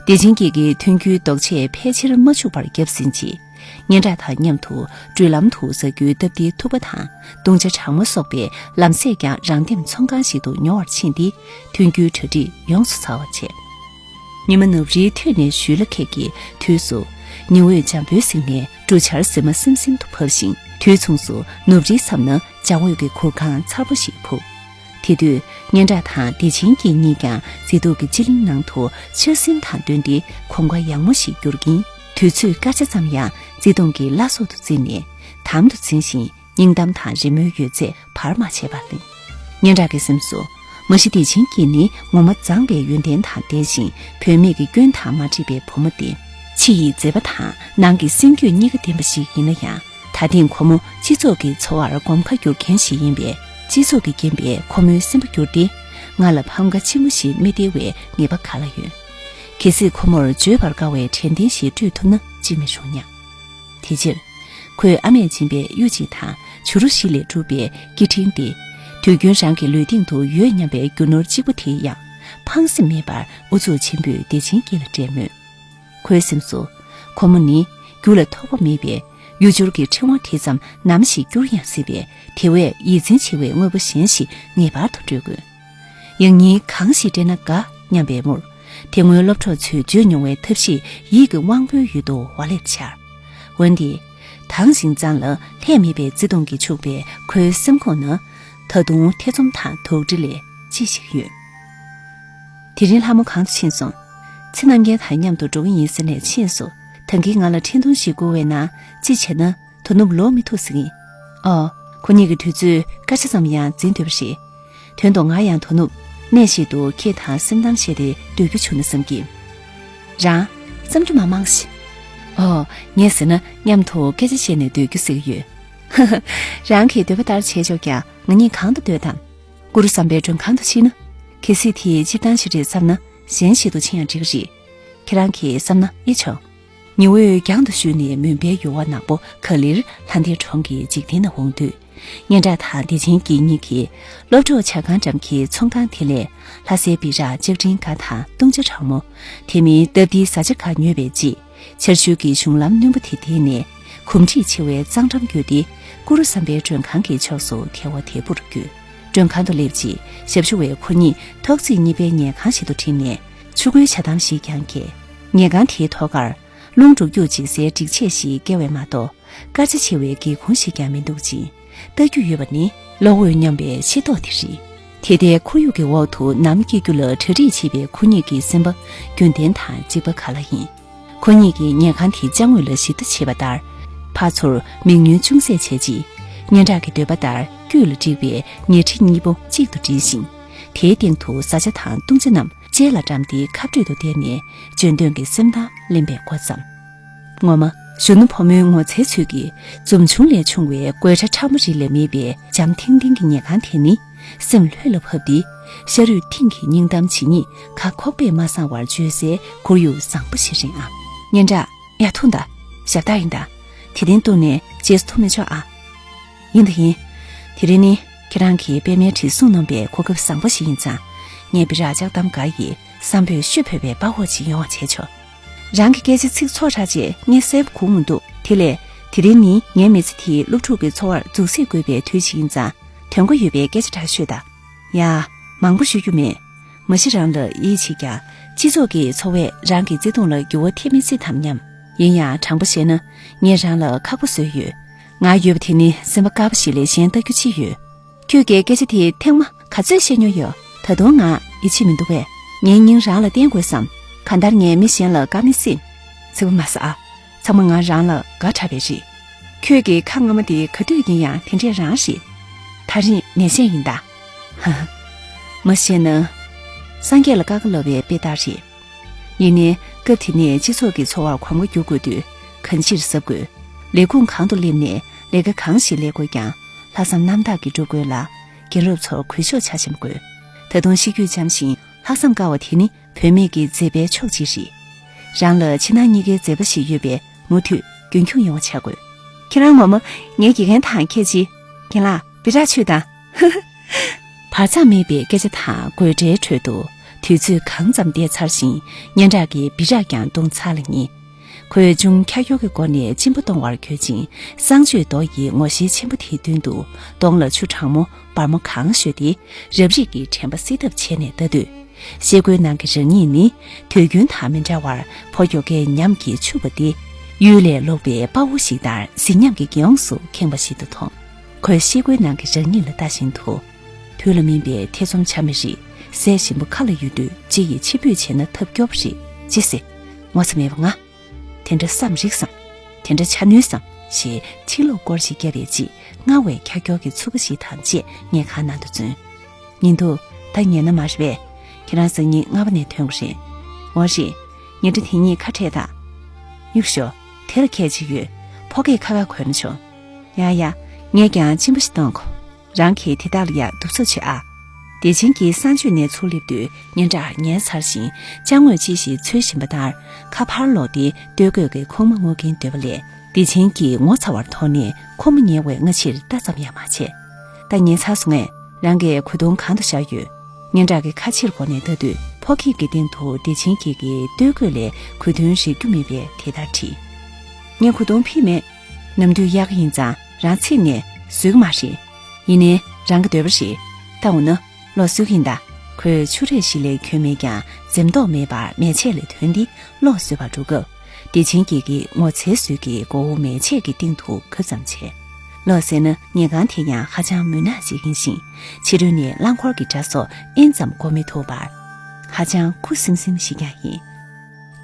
བདེ་ཆེན་སྐྱིད་ཀྱི་ཐོན་རྒྱུའི་འདོགས་ཆས་ཕལ་ཆེར་མ་འཕྱུགས་པར་བརྒྱབ་ཟིན་རྗེས། སྙན་གྲགས་དང་མཉམ་དུ་འགྲུལ་ལམ་དུ་ཟ་རྒྱུའི་སྟབས་བདེའི་ཐུག་པ་དང་སྡོང་ཆ་གྲང་མོ་སོགས་པའི་ལམ་སེང་ཀྱང་རང་འདེམས་ཚོང་ཁང་ཞིག་ཏུ་ཉོ་བར་ཕྱིན་ཏེ་ཐོན་རྒྱུའི་གྲ་སྒྲིག་ཡོངས་སུ་ཚར་བ་བྱས། ཉི་མ་ནུབ་རིའི་ཐོད་ནས་གཞུས་ལ་ཁད་ཀྱི་དུས་སུ། ཉི་འོད་འཇམ་པོའི་གསེང་ནས་འབྲུ་ཆར་ཟེར་མ་སིམ་སིམ་དུ་བབས་ཤིང་། དུས་མཚུངས་སུ་ནུབ་རིའི་མཚམས་ན་ལྗང་འོད་ཀྱི་གུར་ཁང་མཚར་པོ་ཞིག་ཕུབ། དེ་དུས་སྙན་གྲགས་དང་བདེ་ཆེན་སྐྱིད་གཉིས་ཀྱང་མཛེས་སྡུག་གི་སྤྱི་གླིང་ནང་དུ་ཆར་ཟིམ་དང་བསྟུན་ཏེ་གོམ་ཁ་ཡངས་མོ་ཞིག་བསྒྱུར་གྱིན། དུས་ཚོད་སྐར་ཆ་ཙམ་ཡང་བརྩེ་དུང་གི་བླ་སྲོག་ཏུ་བརྩིས་ནས་དམ་དུ་འཛིན་ཞིང་། སྙིང་གཏམ་དང་རི་མོའི་ཡོད་ཚད་བར་མ་ཆད་པར་ལེན། སྙན་གྲགས་ཀྱི་སེམས་སུ། མ་གཞི་བདེ་ཆེན་སྐྱིད་ནི་ངོ་མ་མཛངས་པའི་ཡོན་ཏན་དང་ལྡན་ཞིང་། བུད་མེད་ཀྱི་སྐྱོན་དང་མ་འདྲེས་པའི་བུ་མོ་སྟེ། ཕྱི་ཡི་མཛེས་པ་དང་ནང་གི་སེམས་རྒྱུད་གཉིས་ཀ་ལྡན་པ་ཞིག་ཡིན་ན་ཡང་། ད་ཐེངས་ཁོ་མོ་སྤྱི་ཚོགས་ཀྱི་འཚོ་བར་གོམ་ཁ་བསྒྱུར་མཁན་ཞིག་ཡིན་པས། སྤྱི་ཚོགས་ཀྱིས་རྐྱེན་པས་ཁོ་མོའི་སེམས་པ་འགྱུར་ཏེ། ང་ལ་ཕམ་ཁ་ཆེན་པོ་ཞིག་མི་སྟེར་བའི་ངེས་པ་ག་ལ་ཡོད། གལ་སྲིད་ཁོ་མོར་བརྗོད་པར་དཀའ་བའི་དྲན་རྟེན་ཞིག་སྤྲོད་ཐུབ་ན་ཅི་མི་རུང་སྙམ། དེ་ཕྱིར། ཁོས་ཨ་མས་བྱིན་པའི་གཡུ་གཅིག་དང་བྱུ་རུ་བཞི་ལས་གྲུབ་པའི་སྐྱེ་ཕྲེང་དེ། དུས་རྒྱུན་རང་གི་ལུས་སྟེང་དུ་ཡོད་སྙམ་པའི་རྒྱུ་ནོར་གཅིག་པུ་དེ་ཡང་ཕངས་སེམས་མེད་པར་ཨུ་ཚུགས་ཆེན་པོས་བདེ་ཆེན་སྐྱིད་ལ་སྤྲད་མོད། ཁོའི་སེམས་སུ། ཁོ་མོ་ནི་རྒྱུ་ལ་ཐོགས་པ་མེད་པའི་གཡུ་བྱུར་གྱི་ཕྲེང་བ་དེ་ཙམ་ནམ་ཞིག་སྐྱུར་ཡང་སྲིད་པའི་དེ་བས་ཡིད་འཛིན་ཆེ་བའི་དངོས་པོ་གཞན་ཞིག་ངེས་པར་དུ་སྤྲོད་དགོས། ཡང་སྙིང་གང་ཞིག་སྤྲད་ན་དགའ་སྙམ་པའི་མུར། དེ་སྔོན་སློབ་གྲོགས་ཚོས་བརྗོད་མྱོང་བའི་ཐབས་ཤེས་ཡིད་ཀྱི་དབང་པོའི་ཡུལ་དུ་ཧ་ལས་འཆར། འོན་ཏེ། དྭངས་ཤིང་གཙང་ལ་ལྷད་མེད་པའི་བརྩེ་དུང་གིས་ཕྱུག་པའི་ཁོའི་སེམས་ཁོང་ན། ད་དུང་ཐེ་ཚོམ་དང་དོགས་འདྲི་ལས་ཅི་ཞིག་ཡོད། དེ་རིང་ལྷ་མོ་གང་དུ་ཕྱིན་སོང་། ཚེ་རྣམ་རྒྱལ་དང་མཉམ་དུ་འགྲོ་གི་ཡིན་ཟེར་ནས་ཕྱིན་སོང་། ད་གིན་ང་ལ་འཕྲིན་ཐུང་ཞིག་བསྐུར་བས་ན་ཅི་བྱས་ན། དོ་ནུབ་ལོག་མི་ཐུབ་ཟེར་གིན། ཨོ། ཁོ་གཉིས་ཀྱི་དུས་ཚོད་སྐར་ཆ་ཙམ་ཡང་འཛིན་འདོད་པ་རེད། དོན་དུ་ང་ཡང་དོ་ནུབ་གནས་ཤིག་ཏུ་ཁྱེད་དང་སེམས་གཏམ་བཤད་དེ་སྡོད་རྒྱུ་བྱུང་ན་བསམ་གི། རང་། བསམ་རྒྱུ་མ་མང་ཞིག་ཨོ། ངས་ཟེར་ན་མཉམ་དུ་སྐད་ཆ་བཤད་ནས་སྡོད་རྒྱུ་ཟེར་གི་ཡོད། ཧ་ཧ། རང་གི་འདོད་པ་ལྟར་བྱས་ཆོག་ཀྱང་ང་གཉིས་གང་དུ་སྡོད་དམ། གུ་རུ་བསམ་པའི་མགྲོན་ཁང་དུ་ཕྱིན་ན། གལ་སྲིད་དེ་སྤྱིར་བཏང་ཞིག་རེད་བསམ་ན་གཞན་ཞིག་ཏུ་ཕྱིན་ཡང་འགྲིག་གི་རེད། ཁྱེད་རང་གིས་བསམ་ན་ཨེ་ཆོག་ཉི་འོད་རྒྱང་དུ་བཞུད་ནས་མུན་པའི་ཡུར་བ་ནག་པོ་ག་ལེར་ལྷ་ལྡན་གྲོང་གི་འཇིག་རྟེན་ན་འོང་དུས། སྙན་གྲགས་དང་བདེ་ཆེན་སྐྱིད་གཉིས་ཀྱིས་སློབ་གྲོགས་ཇ་ཁང་འགྲམ་གྱི་ཚོང་ཁང་དེ་ལས་ལྷ་སའི་སྦི་རག་ལྕགས་ཀྲིན་འགའ་དང་བཏུང་བྱ་གྲང་མོ། དེ་མིན་སྟབས་བདེའི་བཟའ་བཅའ་འགའ་ཉོས་པའི་རྗེས། ཆར་ཆུ་གི་གཞུང་ལམ་རྣོན་པོ་དེ་བརྟེན་ནས་གོམ་འདྲིས་ཆེ་བའི་གཙང་འགྲམ་བརྒྱུད་དེ་གུ་རུ་བསམ་པའི་མགྲོན་ཁང་གི་ཕྱོགས་སུ་དལ་བ་དལ་བུར་བརྒྱུད། མགྲོན་ཁང་དུ་སླེབས་རྗེས་ཞབས་ཞུ་བས་ཁོ་གཉིས་ཐོག་བརྩེགས་གཉིས་པའི་ཉལ་ཁང་ཞིག་ཏུ་ཁྲིད་ནས་ཆུ་ཁོལ་ཇ་དམ་ཞིག་ཀྱང་བཀལ། ཉལ་ཁང་དེའི་ཐོག་ཁར་རླུང་འགྲོ་རྒྱུག་བྱེད་སའི་སྒྲིག་ཆས་ཤིག་བཀལ་བས་མ་གཏོགས་དཀར་ཆ་ཆེ་བའི་སྒེའུ་ཁུང་ཞིག་ཀྱང་མི་འདུག་ཅིང་། ལྟ་རྒྱུ་ཡོད་པ་ནི་གློག་འོད་མཉམ་པའི་ཤེལ་ཏོག་དེ་རེད། དེ་ལྟའི་ཁོར་ཡུག་གི་འོག་ཏུ་ནམ་སྐྱེ་རྒྱུ་ལ་གྲ་སྒྲིག་བྱེད་པའི་ཁོ་གཉིས་ཀྱི་སེམས་པ་རྒྱུན་ལྡན་དང་གཅིག་པ་ག་ལ་ཡིན། ཁོ་གཉིས་ཀྱིས་ཉལ་ཁང་དེའི་ཅ་དངོས་ལ་ཞིབ་ལྟ་བྱས་པ་ལྟར། ཕར་ཚུར་མིག་སྔུན་ཅུང་ཟད་བྱས་རྗེས། སྙན་གྲགས་ཀྱི་འདོད་པ་ལྟར་དཀྱུས་ལ་བསྒྲིགས་པའི་ཉལ་ཁྲི་གཉིས་པོ་གཅིག་ཏུ་སྒྲིལ་ཞིང་། དེའི་སྟེང་དུ་བཟའ་བཅའ་དང་བཏུང་བྱ་རྣམས་ལྕེ་ལ་དགྲམ་སྟེ་ཁ་སྤྲོད་དུ་བསྡད་ནས་འཇོན་ཐང་གི་སེམས་གཏམ་གླེང་པའི་འགོ་བརྩམས། ངོ་མ། གཞོན་ནུ་ཕོ་མོའི་ངོ་ཚའི་ཚུལ་གྱིས་འཛུམ་ཆུང་ལས་ཆུང་བའི་དགོད་བྲ་ཕྲ་མོ་རིགས་ལས་མེད་པའི་འཇམ་ཐིང་ཐིང་གི་ཉལ་ཁང་དེ་ནི་སེམས་ལྷོད་ལ་བབས་ཏེ། ཤ་རུས་གཏིང་གི་སྙིང་གཏམ་ཇི་སྙེད་ག་ཁོག་པས་མ་སངས་བར་བརྗོད་སའི་ཁོར་ཡུག་བཟང་པོ་ཞིག་རེད་ཨང་། སྙན་གྲགས། ཡ་ཐུང་ད། ཞབས་ཏག་ཡིན་ད། དེ་རིང་བཏུང་ནས་རྗེས་སུ་ཐུག་མི་ཆོག་ཨ། ཡིན་ད་ཡིན། དེ་རིང་ནི་ཁྱེད་རང་གིས་པད་མའི་དྲི་བསུང་གནང་པའི་གོ་སྐབས་བཟང་པོ་ཞིག་ཡིན་ཙང་། ངས་སྦི་རག་ལྕགས་དམ་འགའ་ཡི་བསམ་པོས་ཤུགས་བོད་པའི་དཔའ་བོ་ཅིག་ཡོང་བ་བྱས་ཆོག་རང་གི་སྐད་ཆ་ཚིག་ཚོགས་དྲགས་རྗེས་ངས་གསལ་པོ་གོ་མི་འདུག་དེ་ལས། དེ་རིང་ནི་ངའི་མི་ཚེ་དེའི་སློབ་ཕྲུག་གི་འཚོ་བར་རྫོགས་སྲིད་དགོས་པའི་དུས་ཤིག་ཡིན་ཙང་། དོན་གོ་ཡོད་པའི་སྐད་ཆ་འདྲ་ཤོད་དང་། ཡ། མང་པོ་ཤོད་རྒྱུ་མེད། མ་གཞི་རང་ལ་ཡིད་ཆེས་ཀྱང་། སྤྱི་ཚོགས་ཀྱི་འཚོ་བས་རང་གི་བརྩེ་དུང་ལ་འགྱུར་བ་ཐེབས་མི་སྲིད་དམ་སྙམ། ཡིན་ཡང་དྲང་པོ་བཤད་ན། ངས་རང་ལ་ཁག་པོ་བཟོས་ཡོད། ང་ཡོད་པ་དེ་ནི་སེམས་པ་དཀར་པོ་ཞིག་ལས་གཞན་ལྟ་རྒྱུ་ཅི་ཡོད། ཁྱོད་ཀྱིས་སྐད་ཆ་དེ་ཐེངས་མ་ག་ཚོད་བཤད་མྱོང་ཡོད། ད་དུང་ང་ཡིད་ཆེས་མི་འདུག་པས། ངའི་སྙིང་རང་ལ་བརྟེན་དགོས་སམ། གང་ལྟར་ངས་མི་གཞན་ལ་དགའ་མི་སྲིད། ཚིག་པ་མ་ཟ་ཨ། ཚང་མ་ང་རང་ལ་དགའ་དྲགས་པས་རེད། ཁྱོད་ཀྱི་ཁ་སྔ་མ་དེ་ག་དུས་ཡིན་ཡང་དེ་འདྲས་རང་རེད། ད་རིང་ནད་གཞན་ཡིན་ད། ཧ་ཧ། མ་བཤད་ན། སངས་རྒྱས་ལ་ཀ་ཁ་ལབ་པའི་དཔེ་ལྟར་རེད། ཡིན་ནའི་སྐབས་དེ་ནས་སྤྱི་ཚོགས་ཀྱི་འཚོ་བར་གོམ་པ་རྒྱུག་དགོས་དུས་གང་ཅིར་གཟབ་དགོས། ལས་ཁུངས་གང་དུ་སླེབས་ནས་ལས་ཀ་གང་ཞིག་ལས་དགོས་ཀྱང་ལྷག་བསམ་རྣམ་དག་གིས་སྒྲུབ་དགོས་ལ། རྒན་རབས་ཚོར་གུས་ཕྱོགས་ཆ་ཆེན་དགོས། ད་དུང་ཤེས་རྒྱུད་འཇམ་ཞིང་ལྷག་བསམ་དཀར་བ་དེ་ནི་བུད་མེད་ཀྱི་མཛེས་པའི་མཆོག་ཅིག་རེད། རང་ལ་ཕྱི་ནང་གཉིས་ཀའི་མཛེས་པ་ཞིག་ཡོད་པས་མུ་མཐུད་རྒྱུན་འཁྱོངས་ཡོང་བ་བྱ་དགོས། ཁྱེད་རང་ངོ་མ་ངའི་དགེ་རྒན་དང་ཁྱད་ཅི། རྒན་ལགས་སྦི་རག་མཆོད་དང་། བར་མཚམས་མེད་པའི་སྐད་ཆ་དང་དགོད་སྒྲའི་ཁྲོད་དུ་དུས་ཚོད་གང་ཙམ་འདས་ཚར་ཞིང་སྙན་གྲགས་ཀྱི་སྦི་རག་ཀྱང་བཏུང་ཚར་ལ་ཉེ། ཁོས་ཅུང་ཁྱར་ཁྱོར་གྱི་སྒོ་ནས་གཅིན་པ་གཏོང་བར་འགྱོད་ཅིང་གསང་སྤྱོད་རྡོ་ཡི་ངོ་ཤེས་ཆེན་པོ་དེའི་མདུན་དུ་གདོང་ལ་ཆུ་གྲང་མོ་འབར་མོ་གང་བཞོས་ཏེ་རབ་རིབ་ཀྱི་དྲན་པ་སེལ་ཐབས་བྱས་ནས་ལྟ་དུས། ཤེལ་སྒོའི་ནང་གི་རང་ཉིད་ནི་དུས་རྒྱུན་དང་མི་འདྲ་བར་ཕོ་རྒྱོ་ཁའི་ཉམས་ཀྱིས་ཕྱུག་པ་སྟེ། གཡུལ་ལས་ལོག་པའི་དཔའ་བོ་ཞིག་ལྟར་གཟི་ཉམས་ཀྱི་རྒྱལ་ཡོངས་སུ་ཁེངས་པ་ཞིག་ཏུ་མཐོང་། ཁོས་ཤེལ་སྒོའི་ནང་གི་རང་ཉིད་ལ་ལྟ་བཞིན་དུ། དུས་ལ་སྨིན་པའི་ཐེ་ཚོམ་བྱ་མི་རིགས། ཟས་ཞིམ་པོ་ཁ་ལ་ཡོད་དུས་ཅི་ཡིས་ཕྱི་འབུད་བྱས་ན་ཐབས་སྐྱོ་པོ་རེད། ཅི་ཟེར། ངོ་ཚ་མེད་པ་ང་། དེ་འདྲ་བསམ་རིགས་སམ། དེ་འདྲ་ཆ་ནུས་སམ་ཞེས་ཕྱི་ལོགས་སྐོར་ཞིག་བརྒྱབ་པའི་རྗེས་སྔར་བས་ཁྱར་ཁྱོར་གྱི་ཚུགས་ཀ་ཞིག་དང་བཅས་ཉལ་ཁང་ནང་དུ་བྱོན། ཉིན་དུ་ད་ཉལ་ན་མ་རེད་པས། ཁྱེད་རང་སང་ཉིན་སྔ་པོ་ནས་ཐོན་དགོས་རེད། འོ་རེད། ཉིན་གྲངས་དེ་གཉིས་ཁ་བྲལ་དང་། གཡུག་ཞོག་དེ་ལ་ཁྱད་ཅིག་ཡོད། ཕོ་སྐད་ཁ་ཁ་གོན་ན་ཆོག་ཡ་ཡ། ངས་ཀྱང་གཅིན་པ་ཞིག་གཏོང་གོ་རང་གིས་དེ་དག་ལ་ཡ་གདུག་རྩུབ་བྱེད་ཨ། བདེ་ཆེན་གྱིས་གསང་སྤྱོད་ནས་ཚུར་སླེབས་དུས་སྙན་གྲགས་ཉལ་ཚར་ཞིང་ཅ་དངོས་ཅི་ཞིག་འཚོལ་བཞིན་པ་ལྟར་ཁ་ཕར་ལོག་སྟེ་སྟོད་གོས་ཀྱི་ཁུག་མ་སྔོག་གིན་སྡོད་པ་ལས། བདེ་ཆེན་གྱིས་ངོ་ཚ་བར་དོགས་ནས་ཁོ་མོ་ཉལ་བའི་སྔ་ཕྱིར་ལྟ་ཙམ་ཡང་མ་བྱས། ད་ཉལ་ཚར་སོང་ངས། རང་གི་གོས་ཐུང་གང་དུ་བཞག་ཡོད། སྙན་གྲགས་ཀྱིས་ཁ་ཕྱིར་བསྐོར་ནས་ལྟ་དུས་ཕོ་སྐྱེས་ཀྱི་སྟེང་དུ་བདེ་ཆེན་གྱིས་ཀྱི་སྟོད་གོས་ལས་གོས་ཐུང་རེག་རྒྱུ་མེད་པས་དེ་ལྟར་དྲིས། ངས་གོས་ཐུང་ཕུད་མེད། ནམ་དུས་དབྱར་ཁ་ཡིན་ཙང་རང་ཚིག་ནས་བཟོས་ཀྱི་མ་རེད། ཡིན་ནའི་རང་གི་འདོད་པ་རེད། ད་འོ་ན་ལོག་བཟོས་ཀྱི་ཡིན་ད། ཁོས་ཕྱུ་རས་ཤིག་ལས་གྱོན་མེད་ཀྱང་འཛེམ་དོགས་མེད་པར་མལ་ཆས་ལས་ཐོན་ཏེ་ལོག་བཟོས་པར་འགྲོ་སྐབས། བདེ་ཆེན་གྱིས་ཀྱི་ངོ་ཚའི་ཟོལ་གྱིས་མགོ་བོ་མལ་ཆས་ཀྱི་སྟེང་དུ་གབ་ཙམ་བྱས། ལོག་ཟེར་ན་ཉལ་ཁང་དེ་ཡང་ཧ་ཅང་མུན་ནག་ཅིག་ཡིན་ཞིང་། ཕྱི་རོལ་ནས་རླངས་འཁོར་གྱི་སྒྲ་སོགས་ཨེན་ཙམ་གོ་མི་ཐུབ་པར། ཧ་ཅང་ཁུ་སིམ་སིམ་ཞིག་ཀྱང་ཡིན།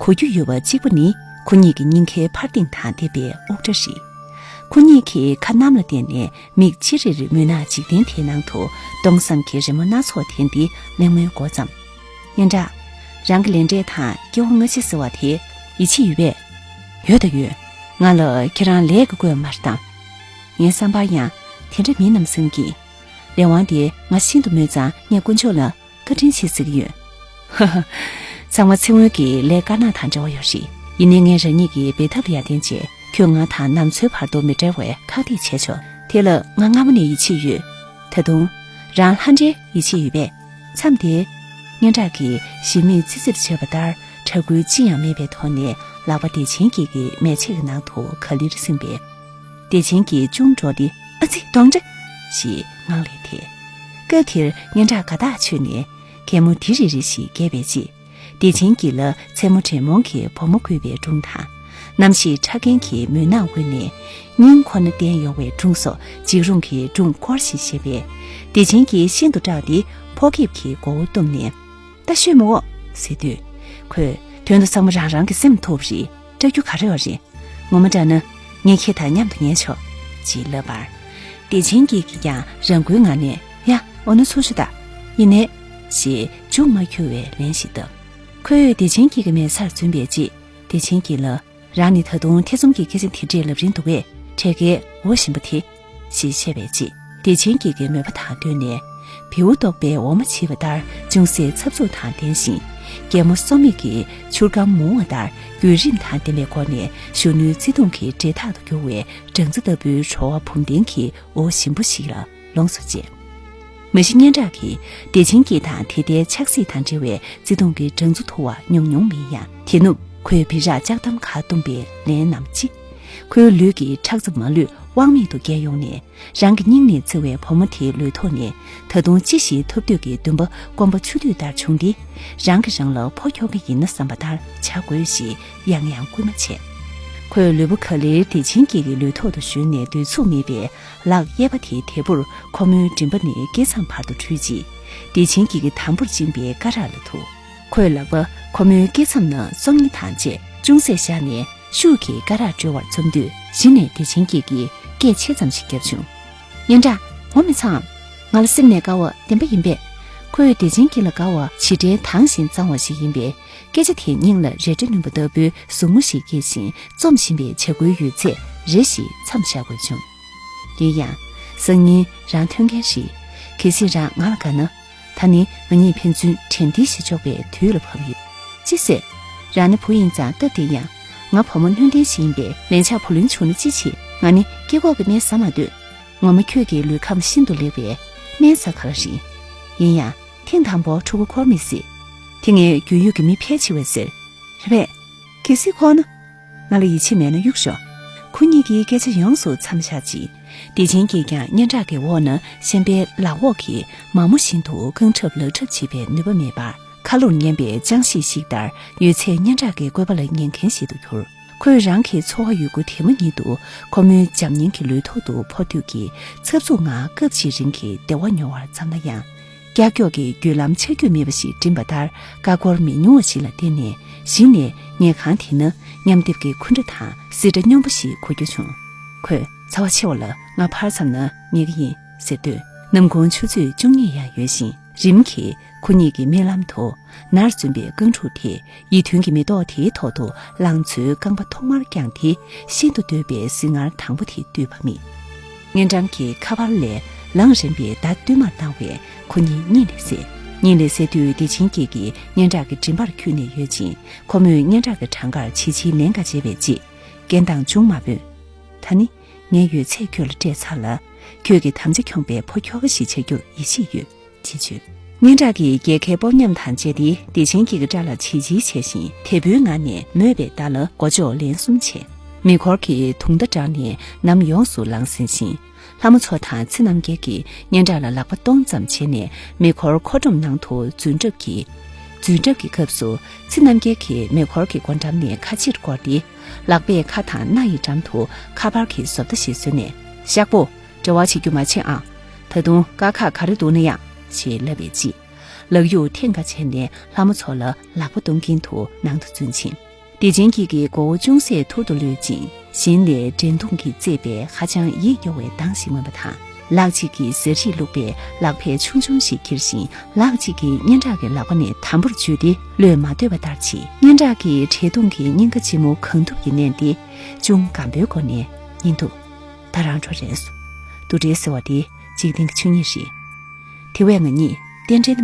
གོ་རྒྱུ་ཡོད་པ་གཅིག་པ་ནི་ཁོ་གཉིས་ཀྱི་སྙིང་ཁའི་འཕར་ལྡིང་དང་ལྡན་པའི་དབུ་སྐྲ་རེད། ཁོ་གཉིས་ཀྱིས་ཁ་གནམ་ལ་བསྟན་ནས་མིག་ཅི་རིར་མུན་ནག་འཇིག་རྟེན་དེའི་ནང་དུ་སྟོང་བསམ་གྱི་རི་མོ་སྣ་ཚོགས་འཐེན་ཏེ་གླེང་མོལ་འགོ་བརྩམས། སྙན་གྲགས། རང་གི་ལས་འབྲས་དང་སྐྱེ་བ་སྔ་ཕྱི་ཟེར་བ་དེ་ཡིད་ཆེས་ཡོད་པས། ཡོད་ད་ཡོད། ང་ལ་ཁྱེད་རང་ལས་ཀྱི་བསྐོས་མ་རེད་དམ། ངའི་བསམ་པར་ཡང་དེ་འདྲ་མིན་ནམ་བསམ་གྱི། ལས་དབང་དེ་ང་ཤིན་ཏུ་མོས་ཙང་ངས་དཀོན་མཆོག་ལ་བཀའ་དྲིན་ཆེ་ཟེར་གྱི་ཡོད། ཧ་ཧ། ཚང་མ་ཚེ་སྔོན་གྱི་ལས་དཀར་ནག་དང་འབྲེལ་བ་ཡོད་རེད། ཡིན་ནའི་ངས་རང་ཉིད་ཀྱི་འབད་ཐབས་ཡར་ལྡན་བྱས་ཁྱོད་ང་དང་ནམ་འཚོའི་བར་དུ་མི་འབྲལ་བའི་ཁག་ཐེག་བྱས་ཆོག་དེ་ལ་ང་སྔ་མོ་ནས་ཡིད་ཆེས་ཡོད། ད་དུང་། རང་ལྷ་འདྲེར་ཡིད་ཆེས་ཡོད་པས། མཚམས་དེར། སྙན་གྲགས་ཀྱིས་ཞི་མིག་ཙིར་ཙིར་བྱས་པ་ལྟར་གྲགས་འགུལ་ཅི་ཡང་མེད་པའི་ཐོག་ནས་ལག་པ་བདེ་ཆེན་གྱི་གི་མལ་ཆས་ཀྱི་ནང་དུ་ག་ལེར་ཟིན་པས། བདེ་ཆེན་གྱིས་ཅུང་འདྲོགས་ཏེ་ཨ་ཙི་གདོན་འདྲེ། ཞེས་ངག་ལས་ཐལ། སྐབས་དེར་སྙན་གྲགས་དགའ་ཐག་ཆོད་ནས་གད་མོ་དི་རི་རི་ཞིག་བགད་པའི་རྗེས། བདེ་ཆེན་གྱིས་ལ་མཚན་མོ་དྲེད་མོང་གི་བུ་མོ་བཀོད་པའི་སྒྲུང་དང་། གནམ་གཤིས་ཁྲ་རྒན་གྱི་མུན་ནག་དབུས་ནས་སྙིང་ཁོ་ན་བསྟན་ཡོང་བའི་སྒྲུང་སོགས་འཇིགས་རུང་གི་སྒྲུང་སྐོར་ཞིག་བཤད་པས། བདེ་ཆེན་གྱིས་ཤིན་ཏུ་སྐྲག་སྟེ་ཕོ་སྐྱེས་ཀྱི་མགོ་བོ་བཏུམས་ནས། ད་ཤོད་མི་འོ། ཟེར་དུས། ཁོས་དོན་དུ་ཚང་མ་རང་རང་གི་སེམས་ཐོབ་རེད། སྐྲག་རྒྱུ་ག་རེ་ཡོད་རེད། ངོ་མ་དྲང་ན་ངས་ཁྱེད་དང་མཉམ་དུ་ཉལ་ཆོག་ཅེས་ལབ་པར། བདེ་ཆེན་གྱིས་ཀྱང་རང་འགུལ་ངང་ནས་ཡ་འོ་ན་ཚུར་ཤོག་ད། ཡིན་ནའི། ཞེས་མཇུག་མ་འཁྱོལ་བའི་ལན་ཞིག་བཏབ། ཁོས་བདེ་ཆེན་གྱི་གི་མལ་སར་འཛུལ་བའི་རྗེས་བདེ་ཆེན་གྱིས་ལ། རང་ནི་ད་དུང་ཐེ་ཚོམ་གྱི་སྐད་ཆ་དེ་འདྲས་ལབ་རིན་འདུག་པས་འཕྲལ་གྱི་འོ་ཞིམ་པོ་དེ། ཞེས་བཤད་པའི་རྗེས་བདེ་ཆེན་གྱི་གི་མོས་པ་དང་བསྟུན་ནས། བེའུ་ལྟོགས་པའི་འོ་མ་འཆི་བ་ལྟར་ཅུང་ཟད་འཚབ་འཚུབ་དང་ལྡན་ཞིང་། རྒྱལ་མོ་སྲོག་མེད་ཀྱི་ཆུར་སྒམ་མུ་བ་ལྟར་བརྒྱུད་རིམ་དང་ལྡན་པའི་སྒོ་ནས་གཞོན་ནུའི་བརྩེ་དུང་གི་འབྲེལ་ཐག་ཏུ་གྱུར་བའི་སྦྲང་རྩི་ལྟ་བུའི་བྲོ་བ་བུམ་ལྡན་གྱི་འོ་ཞིམ་པོ་ཞིག་ལ་ལོངས་སུ་སྤྱད། མ་གཞི་སྙན་གྲགས་ཀྱིས་བདེ་ཆེན་གྱི་དང་དེ་ལྟའི་ཆགས་སྲིད་དང་འབྲེལ་བའི་བརྩེ་དུང་གི་སྦྲང་རྩི་འཐུ་བ་མྱོང་མྱོང་མིན་ཡང་། དེ་ནུབ་ཁོས་བི་རག་ལྕགས་ཐམ་ཁ་བཏུམས་པའི་ལན་ནམ་ཅི། ཁོའི་ལུས་ཀྱི་ཁྲག་རྩ་མ་ལུས་དབང་མེད་དུ་བརྒྱལ་ཡོང་ནས། རང་གི་སྙིང་ནས་འཚེར་བའི་བུ་མོ་དེའི་ལུས་ཐོག་ནས་ད་དུང་ཅི་ཞིག་ཐོབ་འདོད་ཀྱི་འདུན་པ་སྐོམ་པ་ཆུ་འདུས་ལྟར་བྱུང་སྟེ། རང་གིས་རང་ལ་ཕོ་ཁྱོ་གི་ཡིན་ན་བསམ་པ་ལྟར་བྱ་དགོས་ཞེས་ཡང་ཡང་སྐུལ་མ་བྱས། ཁོས་ལུས་པོ་ག་ལེར་བདེ་ཆེན་གྱི་གི་ལུས་ཐོག་ཏུ་ཞོན་ནས་སྡོད་ཚུགས་མེད་པས། ལག་གཡས་པ་དེའི་དལ་བུར་ཁོ་མོའི་མགྲིན་པ་ནས་སྐེ་མཚམས་བར་དུ་འཁྲུད་རྗེས། བདེ་ཆེན་གྱི་གི་དམ་པོར་བཅིངས་པའི་སྐ་རགས་ལ་ཐུག་ཁོས་ལག་པ་ཁོ་མོའི་སྐེ་མཚམས་ན་བཙོང་ཉི་དང་བཅས་ཅུང་ཟད་བཞག་ནས་ཤུགས་ཀྱིས་སྐ་རགས་བཀྲོལ་བར་འཛོམས་དུས། གཞི་ནས་བདེ་ཆེན་གྱིས་ཀྱི་སྐད་ཆེ་ཙམ་ཞིག་བརྒྱབ་བྱུང་། སྙན་གྲགས། ངོ་མི་ཚ་ངམ། ང་ལ་སེམས་ནས་དགའ་བ་བདེན་པ་ཡིན་པས། ཁོས་བདེ་ཆེན་གྱི་ལ་དགའ་བ་ཇི་འདྲའི་དྭངས་ཤིང་གཙང་བ་ཞིག་ཡིན་པས། སྐད་ཆ་དེ་སྙིང་ལ་རལ་གྲི་བསྣུན་པ་ལྟ་བུའི་ཟུག་རྔུ་ཞིག་སྐྱེས་ཤིང་རྩོམ་བཞིན་པའི་བྱ་རྒོད་ཡོད་ཚད་རེ་ཞིག་མཚམས་བཞག་དགོས་བྱུང་། ཡིན་ཡང་། སང་ཉིན་རང་མཐུན་རྐྱེན་ཞིག་གལ་སྲིད་རང་ང་ལ་དགའ་ན། ད་ནི་ང་གཉིས་ཕན་ཚུན་དྲན་རྟེན་ཞིག་འཇོག་པའི་དུས་ལ་བབ་ཡོད། ཅི་ཟེར། རང་ནི་བུ་ཡིན་ཙང་སྟབས་བདེ་ཡང་། ང་བུ་མོ་སྣུན་ལྡན་ཞིག་ཡིན་པས་ལན་ཆགས་བུ་ལོན་བྱུང་ན་ཅི་བྱེད། ང་ནི་སྐྱེ་འགོག་གི་སྨན་ཟ་མ་འདོད། ངོ་མ་ཁྱོད་ཀྱི་ལུས་ཁམས་ཤིན་ཏུ་ལེགས་པས་སྨན་ཟ་ག་ལ་རིང་། ཡིན་ཡང་ཐེངས་དང་པོ་ཕྲུ་གུ་འཁོར་མི་སྲིད། དེ་ངའི་རྒྱུས་ཡོད་ཀྱི་མི་ཕལ་ཆེ་བས་ཟེར། རེད་པས། གལ་སྲིད་འཁོར་ན། ང་ལ་ཡིད་ཆེས་མེད་ན་གཡུག་ཞོག་ཁོ་གཉིས་ཀྱི་སྐད་ཆ་ཡོངས་སུ་མཚམས་བཞག་རྗེས། བདེ་ཆེན་གྱིས་ཀྱང་སྙན་གྲགས་ཀྱི་འོག་ན་ཤན་པའི་ལག་འོག་གི་མ་མོ་བཞིན་དུ་རྐང་ཁྲབ་ལག་ཁྲབ་བྱེད་པའི་ནུས་པ་མེད་པར། ཁ་ལོར་ཉན་པའི་ཅང་ཤེས་ཤིག་ལྟར་ཡོད་ཚད་སྙན་གྲགས་ཀྱི་བཀོད་པ་ལ་ཉན་མཁན་ཞིག་ཏུ་གྱུར། ཁོས་རང་གི་ཚོར་བ་ཡོད་རྒུ་དེ་མ་ཉིད་དུ་ཁོ་མོའི་འཇམ་མཉེན་གྱི་ལུས་ཐོག་ཏུ་འཕོ་དུས་ཀྱི་འཚབ་འཚུབ་ངང་སྐབས་ཤིག་རིང་གི་བདེ་བ་མྱོང་བར་བསམ་ན་ཡང་། ཀྱག་ཀྱོག་གི་བརྒྱུད་ལམ་ཆ་རྒྱུས་མེད་པ་ཞིག་འགྲིམ་པ་ལྟར་ཀ་ཀོར་མི་ཉུང་བ་ཞིག་ལ་བརྟེན་ནས་གཞི་ནས་ཉལ་ཁང་དེ་ན་མཉམ་སྡེབ་ཀྱི་འཁུན་སྒྲ་དང་སིལ་སྒྲ་སྙོམས་པོ་ཞིག་གོ་རྒྱུ་བྱུང་། ཁོས་ཚ་བ་ཆེ་བ་ལ་ང་ཕར་མཚམས་ན་ཉལ་གི་ཡིན་ཟེར་དུས། ནམ་གུང་ཆུ་ཚོད་བཅུ་གཉིས་ཡང་ཡོལ་ཞིང་། རིམ་གྱིས་ཁོ་གཉིས་ཀྱི་རྨི་ལམ་དུ་ནར་འཛོམས་པའི་རྐང་ཕྲུག་དེས་ཡིད་མཐུན་གྱི་མེ་ཏོག་དེའི་ཐོག་ཏུ་ལང་ཚོའི་རྐང་པ་ཐོག་མར་བརྐྱངས་ཏེ་ཤིན་ཏུ་འདོད་པའི་ཟིལ་མངར་དང་པོ་དེ་བཏུད་པ་རྨིས། གཉན་འགྲམ་གྱི་ཁ་པར་ལས་ལངས་རན་པའི་བརྡ་བསྟུད་མར་བཏང་བས་ཁོ་གཉིས་གཉིད་ལས་སད། གཉིད་ལས་སད་དུས་བདེ་ཆེན་སྐྱིད་ཀྱིས་སྙན་གྲགས་ཀྱི་མགྲིན་པར་འཁྱུད་ནས་ཡོད་ཅིང་། ཁོ་མོས་སྙན་གྲགས་ཀྱི་བྲང་ཁར་བྱིལ་བྱིལ་ལན་འགའ་བྱས་པའི་རྗེས། རྐྱེན་དང་ཅུང་མ་བོས། ད་ནི་ངའི་ཡོད་ཚད་ཁྱོད་ལ་སྤྲད་ཚར་ལ། ཁྱོད་ཀྱི་དམ་བཅའ་འཁྱོངས་པའི་ཕོ་ཁྱོ་ག་ཞིག་བྱ་རྒྱུར་ཡིད་ཆེས་ཡོད། ཅེས་བརྗོད། སྙན་གྲགས་ཀྱིས་རྒྱལ་ཁའི་སྤོབས་ཉམས་དང་བཅས་ཏེ་བདེ་ཆེན་སྐྱིད་ཀྱི་སྐྲ་ལ་བྱིལ་བྱིལ་བྱས་ཤིང་དལ་བུའི་ངང་ནས་མོས་པའི་བརྡ་ལ་མགོ་ལྕོག་ལན་གསུམ་བྱས། མེ་འཁོར་གྱི་དུང་བརྡ་བསྒྲགས་ནས་ནམ་ཡོངས་སུ་ལངས་ཟིན་ཞིང་། ལྷ་མོ་མཚོ་དང་ཚེ་རྣམ་རྒྱལ་གྱིས་སྙན་གྲགས་ལ་ལག་པ་སྟོང་ཙམ་བྱས་ནས་མེ་འཁོར་མཁོ་སྒྲོམ་ནང་དུ་འཛུལ་གྲབས་ཀྱིས། འཛུལ་གྲབས་ཀྱི་སྐབས་སུ་ཚེ་རྣམ་རྒྱལ་གྱིས་མེ་འཁོར་གྱི་སྒོ་འགྲམ་ནས་ཁ་ཕྱིར་བསྐོར་ཏེ། ལག་པས་ཁ་དང་སྣ་ཡི་འགྲམ་དུ་ཁ་པར་གྱི་བཟོ་ལྟ་ཞིག་བཟོས་ནས། ཤག་པོ། འབྲེལ་བ་བྱེད་རྒྱུ་མ་བྱེད་ཨང་། ད་དུང་དཀའ་ཁག་ག་རེ་འདུག་ན་ཡང་། ཞེས་ལབ་པའི་རྗེས། ལག་གཡུག་ཐེངས་འགའ་བྱས་ནས་ལྷ་མོ་མཚོ་ལ་ལག་པ་གཏོང་གིན་དུ་ནང་དུ་འཛུལ་ཕྱིན། བདེ་ཆེན་སྐྱིད་ཀྱི་མགོ་བོ་ཅུང་ཟད་ཐུར་དུ་གློད་ཅིང་། གཞན་ལས་དྲན་གདུང་གིས་གཙེས་པའི་ཧ་ཅང་ཡིད་སྐྱོ་བའི་གདངས་ཤིག་མངོན་པ་དང་། ལག་གཅིག་གིས་ཟས་རིགས་བླུགས་པའི་ལག་ཕད་ཆུང་ཆུང་ཞིག་འཁྱེར་ཞིང་། ལག་གཅིག་གིས་སྙན་གྲགས་ཀྱི་ལག་པ་ནས་དམ་པོར་འཇུས་ཏེ་བློས་མ་གཏོད་པ་ལྟར་བྱས། སྙན་གྲགས་ཀྱི་བྲེལ་གདུང་གིས་སྙིང་ག་ལྕི་མོ་གང་ཐུབ་ཀྱིས་མནན་ཏེ། ཅུང་སྒམ་པོའི་སྒོ་ནས། ཉིན་དུ། ད་རང་འགྲོ་རན་སོང་། འདུ་འབྲལ་ཟེར་བ་དེ་འཇིག་རྟེན་གྱི་ཆོས་ཉིད་རེད། དེ་བས་ང་གཉིས་རྟེན་འབྲེལ་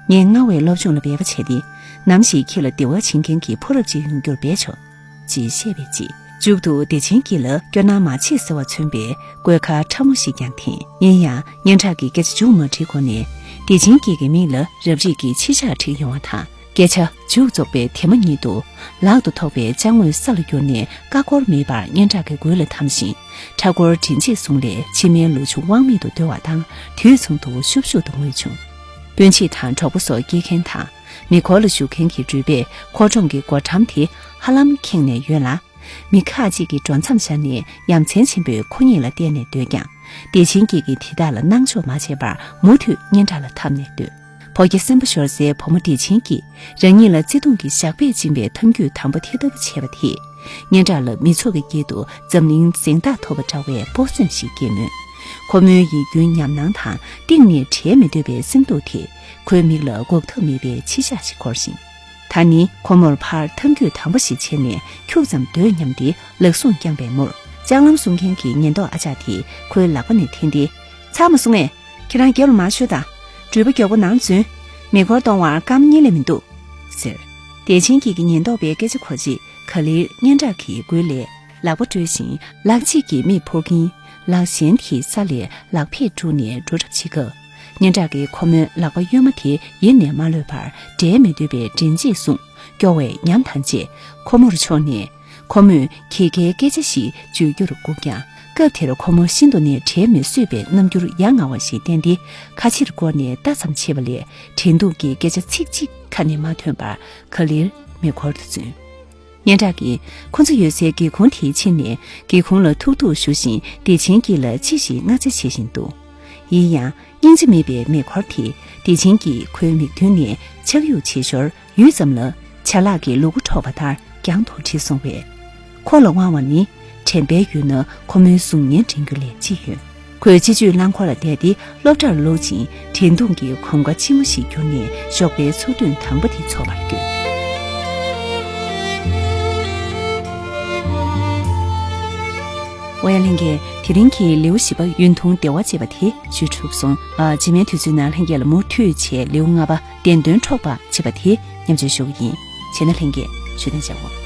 ནི་མ་རེད། ངས་སྔར་བས་སློབ་སྦྱོང་ལ་འབད་པ་བྱས་ཏེ། ནམ་ཞིག་ཁྱེད་ལ་བདེ་བ་བྱིན་མཁན་གྱི་ཕོ་རབ་ཅིག་ཡོང་རྒྱུར་འབད་ཆོག་ཅེས་བཤད་པའི་རྗེས། མཇུག་ཏུ་བདེ་ཆེན་སྐྱིད་ལ་སྐྱོ་སྣང་མ་བྱེད་ཟེར་བ་མཚོན་པའི་གོད་ཁ་ཕྲ་མོ་ཞིག་ཀྱང་འཐེན། ཡིན་ཡང་སྙན་གྲགས་ཀྱིས་སྐད་ཆ་མཇུག་མ་བསྒྲིལ་གོང་ནས། བདེ་ཆེན་སྐྱིད་ཀྱི་མིག་ལ་རབ་རིབ་ཀྱི་ཕྱི་ཞག་འཁྲིགས་ཡོང་བ་དང་། སྐད་ཆ་མཇུག་རྫོགས་པའི་དེ་མ་ཉིད་དུ། ལག་ཏུ་ཐོགས་པའི་ཅ་དངོས་ས་ལ་བསྐྱུར་ནས་ཀ་ཀོར་མེད་པར་སྙན་གྲགས་ཀྱི་མགུལ་ལ་བསྡམས་ཤིང་། ཕྲ་སྒོར་དྲིན་ཆེ་གསུང་ལས་མཆི་མའི་ལུ་ཆུ་དབང་མེད་དུ་བརྡོལ་བ་དང་དུས་མཚུངས་སུ་ཤུབ་ཤུབ་ཏུ་ངུས་བྱུང་། སྤུན་མཆེད་དང་གྲོགས་པོ་སོགས་སྐྱེལ་མཁན་དང་། མེ་འཁོར་ལ་བཞུགས་མཁན་གྱི་འགྲུལ་པས་མཁོ་གྲོང་གི་སྒོ་འགྲམ་དེ་ཧ་ལམ་ཁེངས་ནས་ཡོད་ལ། མི་ཁ་ཅིག་གིས་འགྲོ་མཚམས་བཞག་ནས་ཡ་མཚན་ཆེན་པོས་ཁོ་གཉིས་ལ་བལྟས་ནས་སྡོད་ཀྱང་། བདེ་ཆེན་སྐྱིད་ཀྱིས་དེ་དག་ལ་སྣང་ཆོག་མ་བྱས་པར་མུ་མཐུད་སྙན་གྲགས་ལ་འཐམས་ནས་སྡོད། ཕོ་སྐྱེས་སེམས་པ་ཤོར་སའི་བུ་མོ་བདེ་ཆེན་གྱིས་རང་ཉིད་ལ་བརྩེ་དུང་གི་ཞགས་པས་བཅིངས་པའི་ཐབས་ཇུས་དམ་པོ་དེ་ལྟ་བུ་བྱས་པ་དེས། སྙན་གྲགས་ལ་མི་ཚོགས་ཀྱི་དཀྱིལ་དུ་འཛམ་གླིང་གཟེངས་རྟགས་ཐོབ་པ་འདྲ་བའི་སྤོབས་སེམས་ཤིག་སྐྱེས་མོད། ཁོ་མོའི་ཡིད་འགྱུར་ཉམས་སྣང་དང་གཏིང་ནས་བྲལ་མི་འདོད་པའི་སེམས་སྡུག་དེས་ཁོའི་མིག་ལ་འགོག་ཐབས་མེད་པའི་མཆི་ཞགས་ཤིག་འཁོར་ཞིང་། ད་ནི་ཁོ་མོར་ཕར་ཐབས་ཇུས་དམ་པོ་ཞིག་བྱས་ནས་ཁྱུག་ཙམ་སྡོད་སྙམ་སྟེ་ལག་ཟུང་བརྐྱངས་པའི་མུར། ལྕགས་ལམ་སྲུང་མཁན་གྱི་ཉེན་རྟོག་ཨ་ཅག་དེས་ཁོའི་ལག་པ་ནས་འཐེན་ཏེ། ཚར་མ་སོང་ངས། ཁྱེད་རང་རྒྱབ་ལ་མར་ཤོག་དང་། འགྲུལ་པ་མགྱོགས་པོ་ནང་འཛུལ། མེ་འཁོར་གཏོང་བར་སྐར་མ་གཉིས་ལས་མི་འདུག་ཟེར། བདེ་ཆེན་སྐྱིད་ཀྱི་ཉེན་རྟོག་པའི་སྐད་ཆ་གོ་རྗེས་ག་ལེར་སྙན་གྲགས་ཀྱི་མགུལ་ལས་ལག་པ་བཀྲོལ་ཞིང་ལག་གཅིག་གིས་མིག་ཕུར་གྱིན། ལག་གཞན་དེས་ས་ལས་ལག་ཕད་བཀྲུས་ནས་འགྲོ་གྲབས་བྱེད་སྐབས། སྙན་གྲགས་ཀྱིས་ཁོ་མོའི་ལག་པ་གཡོན་མ་དེ་ཡིད་ནས་མ་གློད་པར་འབྲལ་མི་འདོད་པའི་དྲིན་ཆེན་གསུངས། སྐྱོ་བའི་ཉམས་དང་བཅས་ཁོ་མོར་ཕྱོགས་ནས། ཁོ་མོས་ཁྱི་ཁའི་སྐད་ཆ་ཞིག་བརྗོད་རྒྱུར་སྒུག་ཀྱང་། སྐབས་དེར་ཁོ་མོ་ཤིན་ཏུ་ནས་བྲལ་མི་བཟོད་པའི་རྣམ་འགྱུར་ཡ་ང་བ་ཞིག་བསྟན་ཏེ། ཁ་ཕྱིར་བསྐོར་ནས་ལྟ་ཙམ་བྱས་པ་ལས་དྲན་གདུང་གི་སྐད་ཆ་ཚིག་གཅིག་ཁ་ནས་མ་ཐོན་པར་ག་ལེར་མེ་འཁོར་དུ་འཛུལ། སྙན་གྲགས་ཀྱིས་ཁོ་ཚོ་ཡོད་སའི་སྒེའུ་ཁུང་དེའི་ཕྱིར་ནས་སྒེའུ་ཁུང་ལ་ཐུག་ཐུག་བཞུགས་ཤིང་བདེ་ཆེན་སྐྱིད་ལ་ཅི་ཞིག་མངགས་བྱ་བྱེད་བཞིན་འདུག་ཡིན་ཡང་། སྙིང་རྗེ་མེད་པའི་མེ་འཁོར་དེས་བདེ་ཆེན་གྱིས་ཁོའི་མིག་མདུན་ནས་ཆག་ཡུག་བྱེད་ཞོར་ཡུད་ཙམ་ལ་བྱ་གླག་གི་ལུ་གུ་འཕྲོག་པ་ལྟར་རྒྱང་དུ་ཁྲིད་སོང་བས། ཁོ་ལ་དབང་བ་ནི་དྲན་པའི་ཡུལ་ན་ཁོ་མོའི་གཟུགས་བརྙན་དྲན་རྒྱུ་ལས་ཅི་ཡོད། ཁོས་སྤྱི་སྤྱོད་རླངས་འཁོར་ལ་བསྡད་དེ་སློབ་གྲྭར་ལོག་ཅིང་དྲན་གདུང་གི་གོམ་ཁ་ལྕི་མོ་ཞིག་བསྒྱུར་ནས་ཞོགས་པའི་འཚོ་སྟོན་དང་པོ་དེ་འཚོ་བར་བསྐྱོད། འོ་ཡ་ལྷན་རྒྱས། དེ་རིང་གི་ལེའུ་བཞི་པ་ཡུན་ཐུང་བདེ་བ་ཅེས་པ་དེ་བརྗོད་གྲུབ་སོང་། ཨ། རྗེས་མའི་དུས་ཚོད་ནང་ལྷན་རྒྱས་ལ་མུ་མཐུད་བྱས་ལེའུ་ལྔ་པ་བདེན་དོན་འཕྲོག་པ་ཅེས་པ་དེ་མཉམ་སྤྱོད་ཞུ་གི་ཡིན། བྱས་ན་ལྷན་རྒྱས་བཞུགས་གདན་འཇགས་དགོས།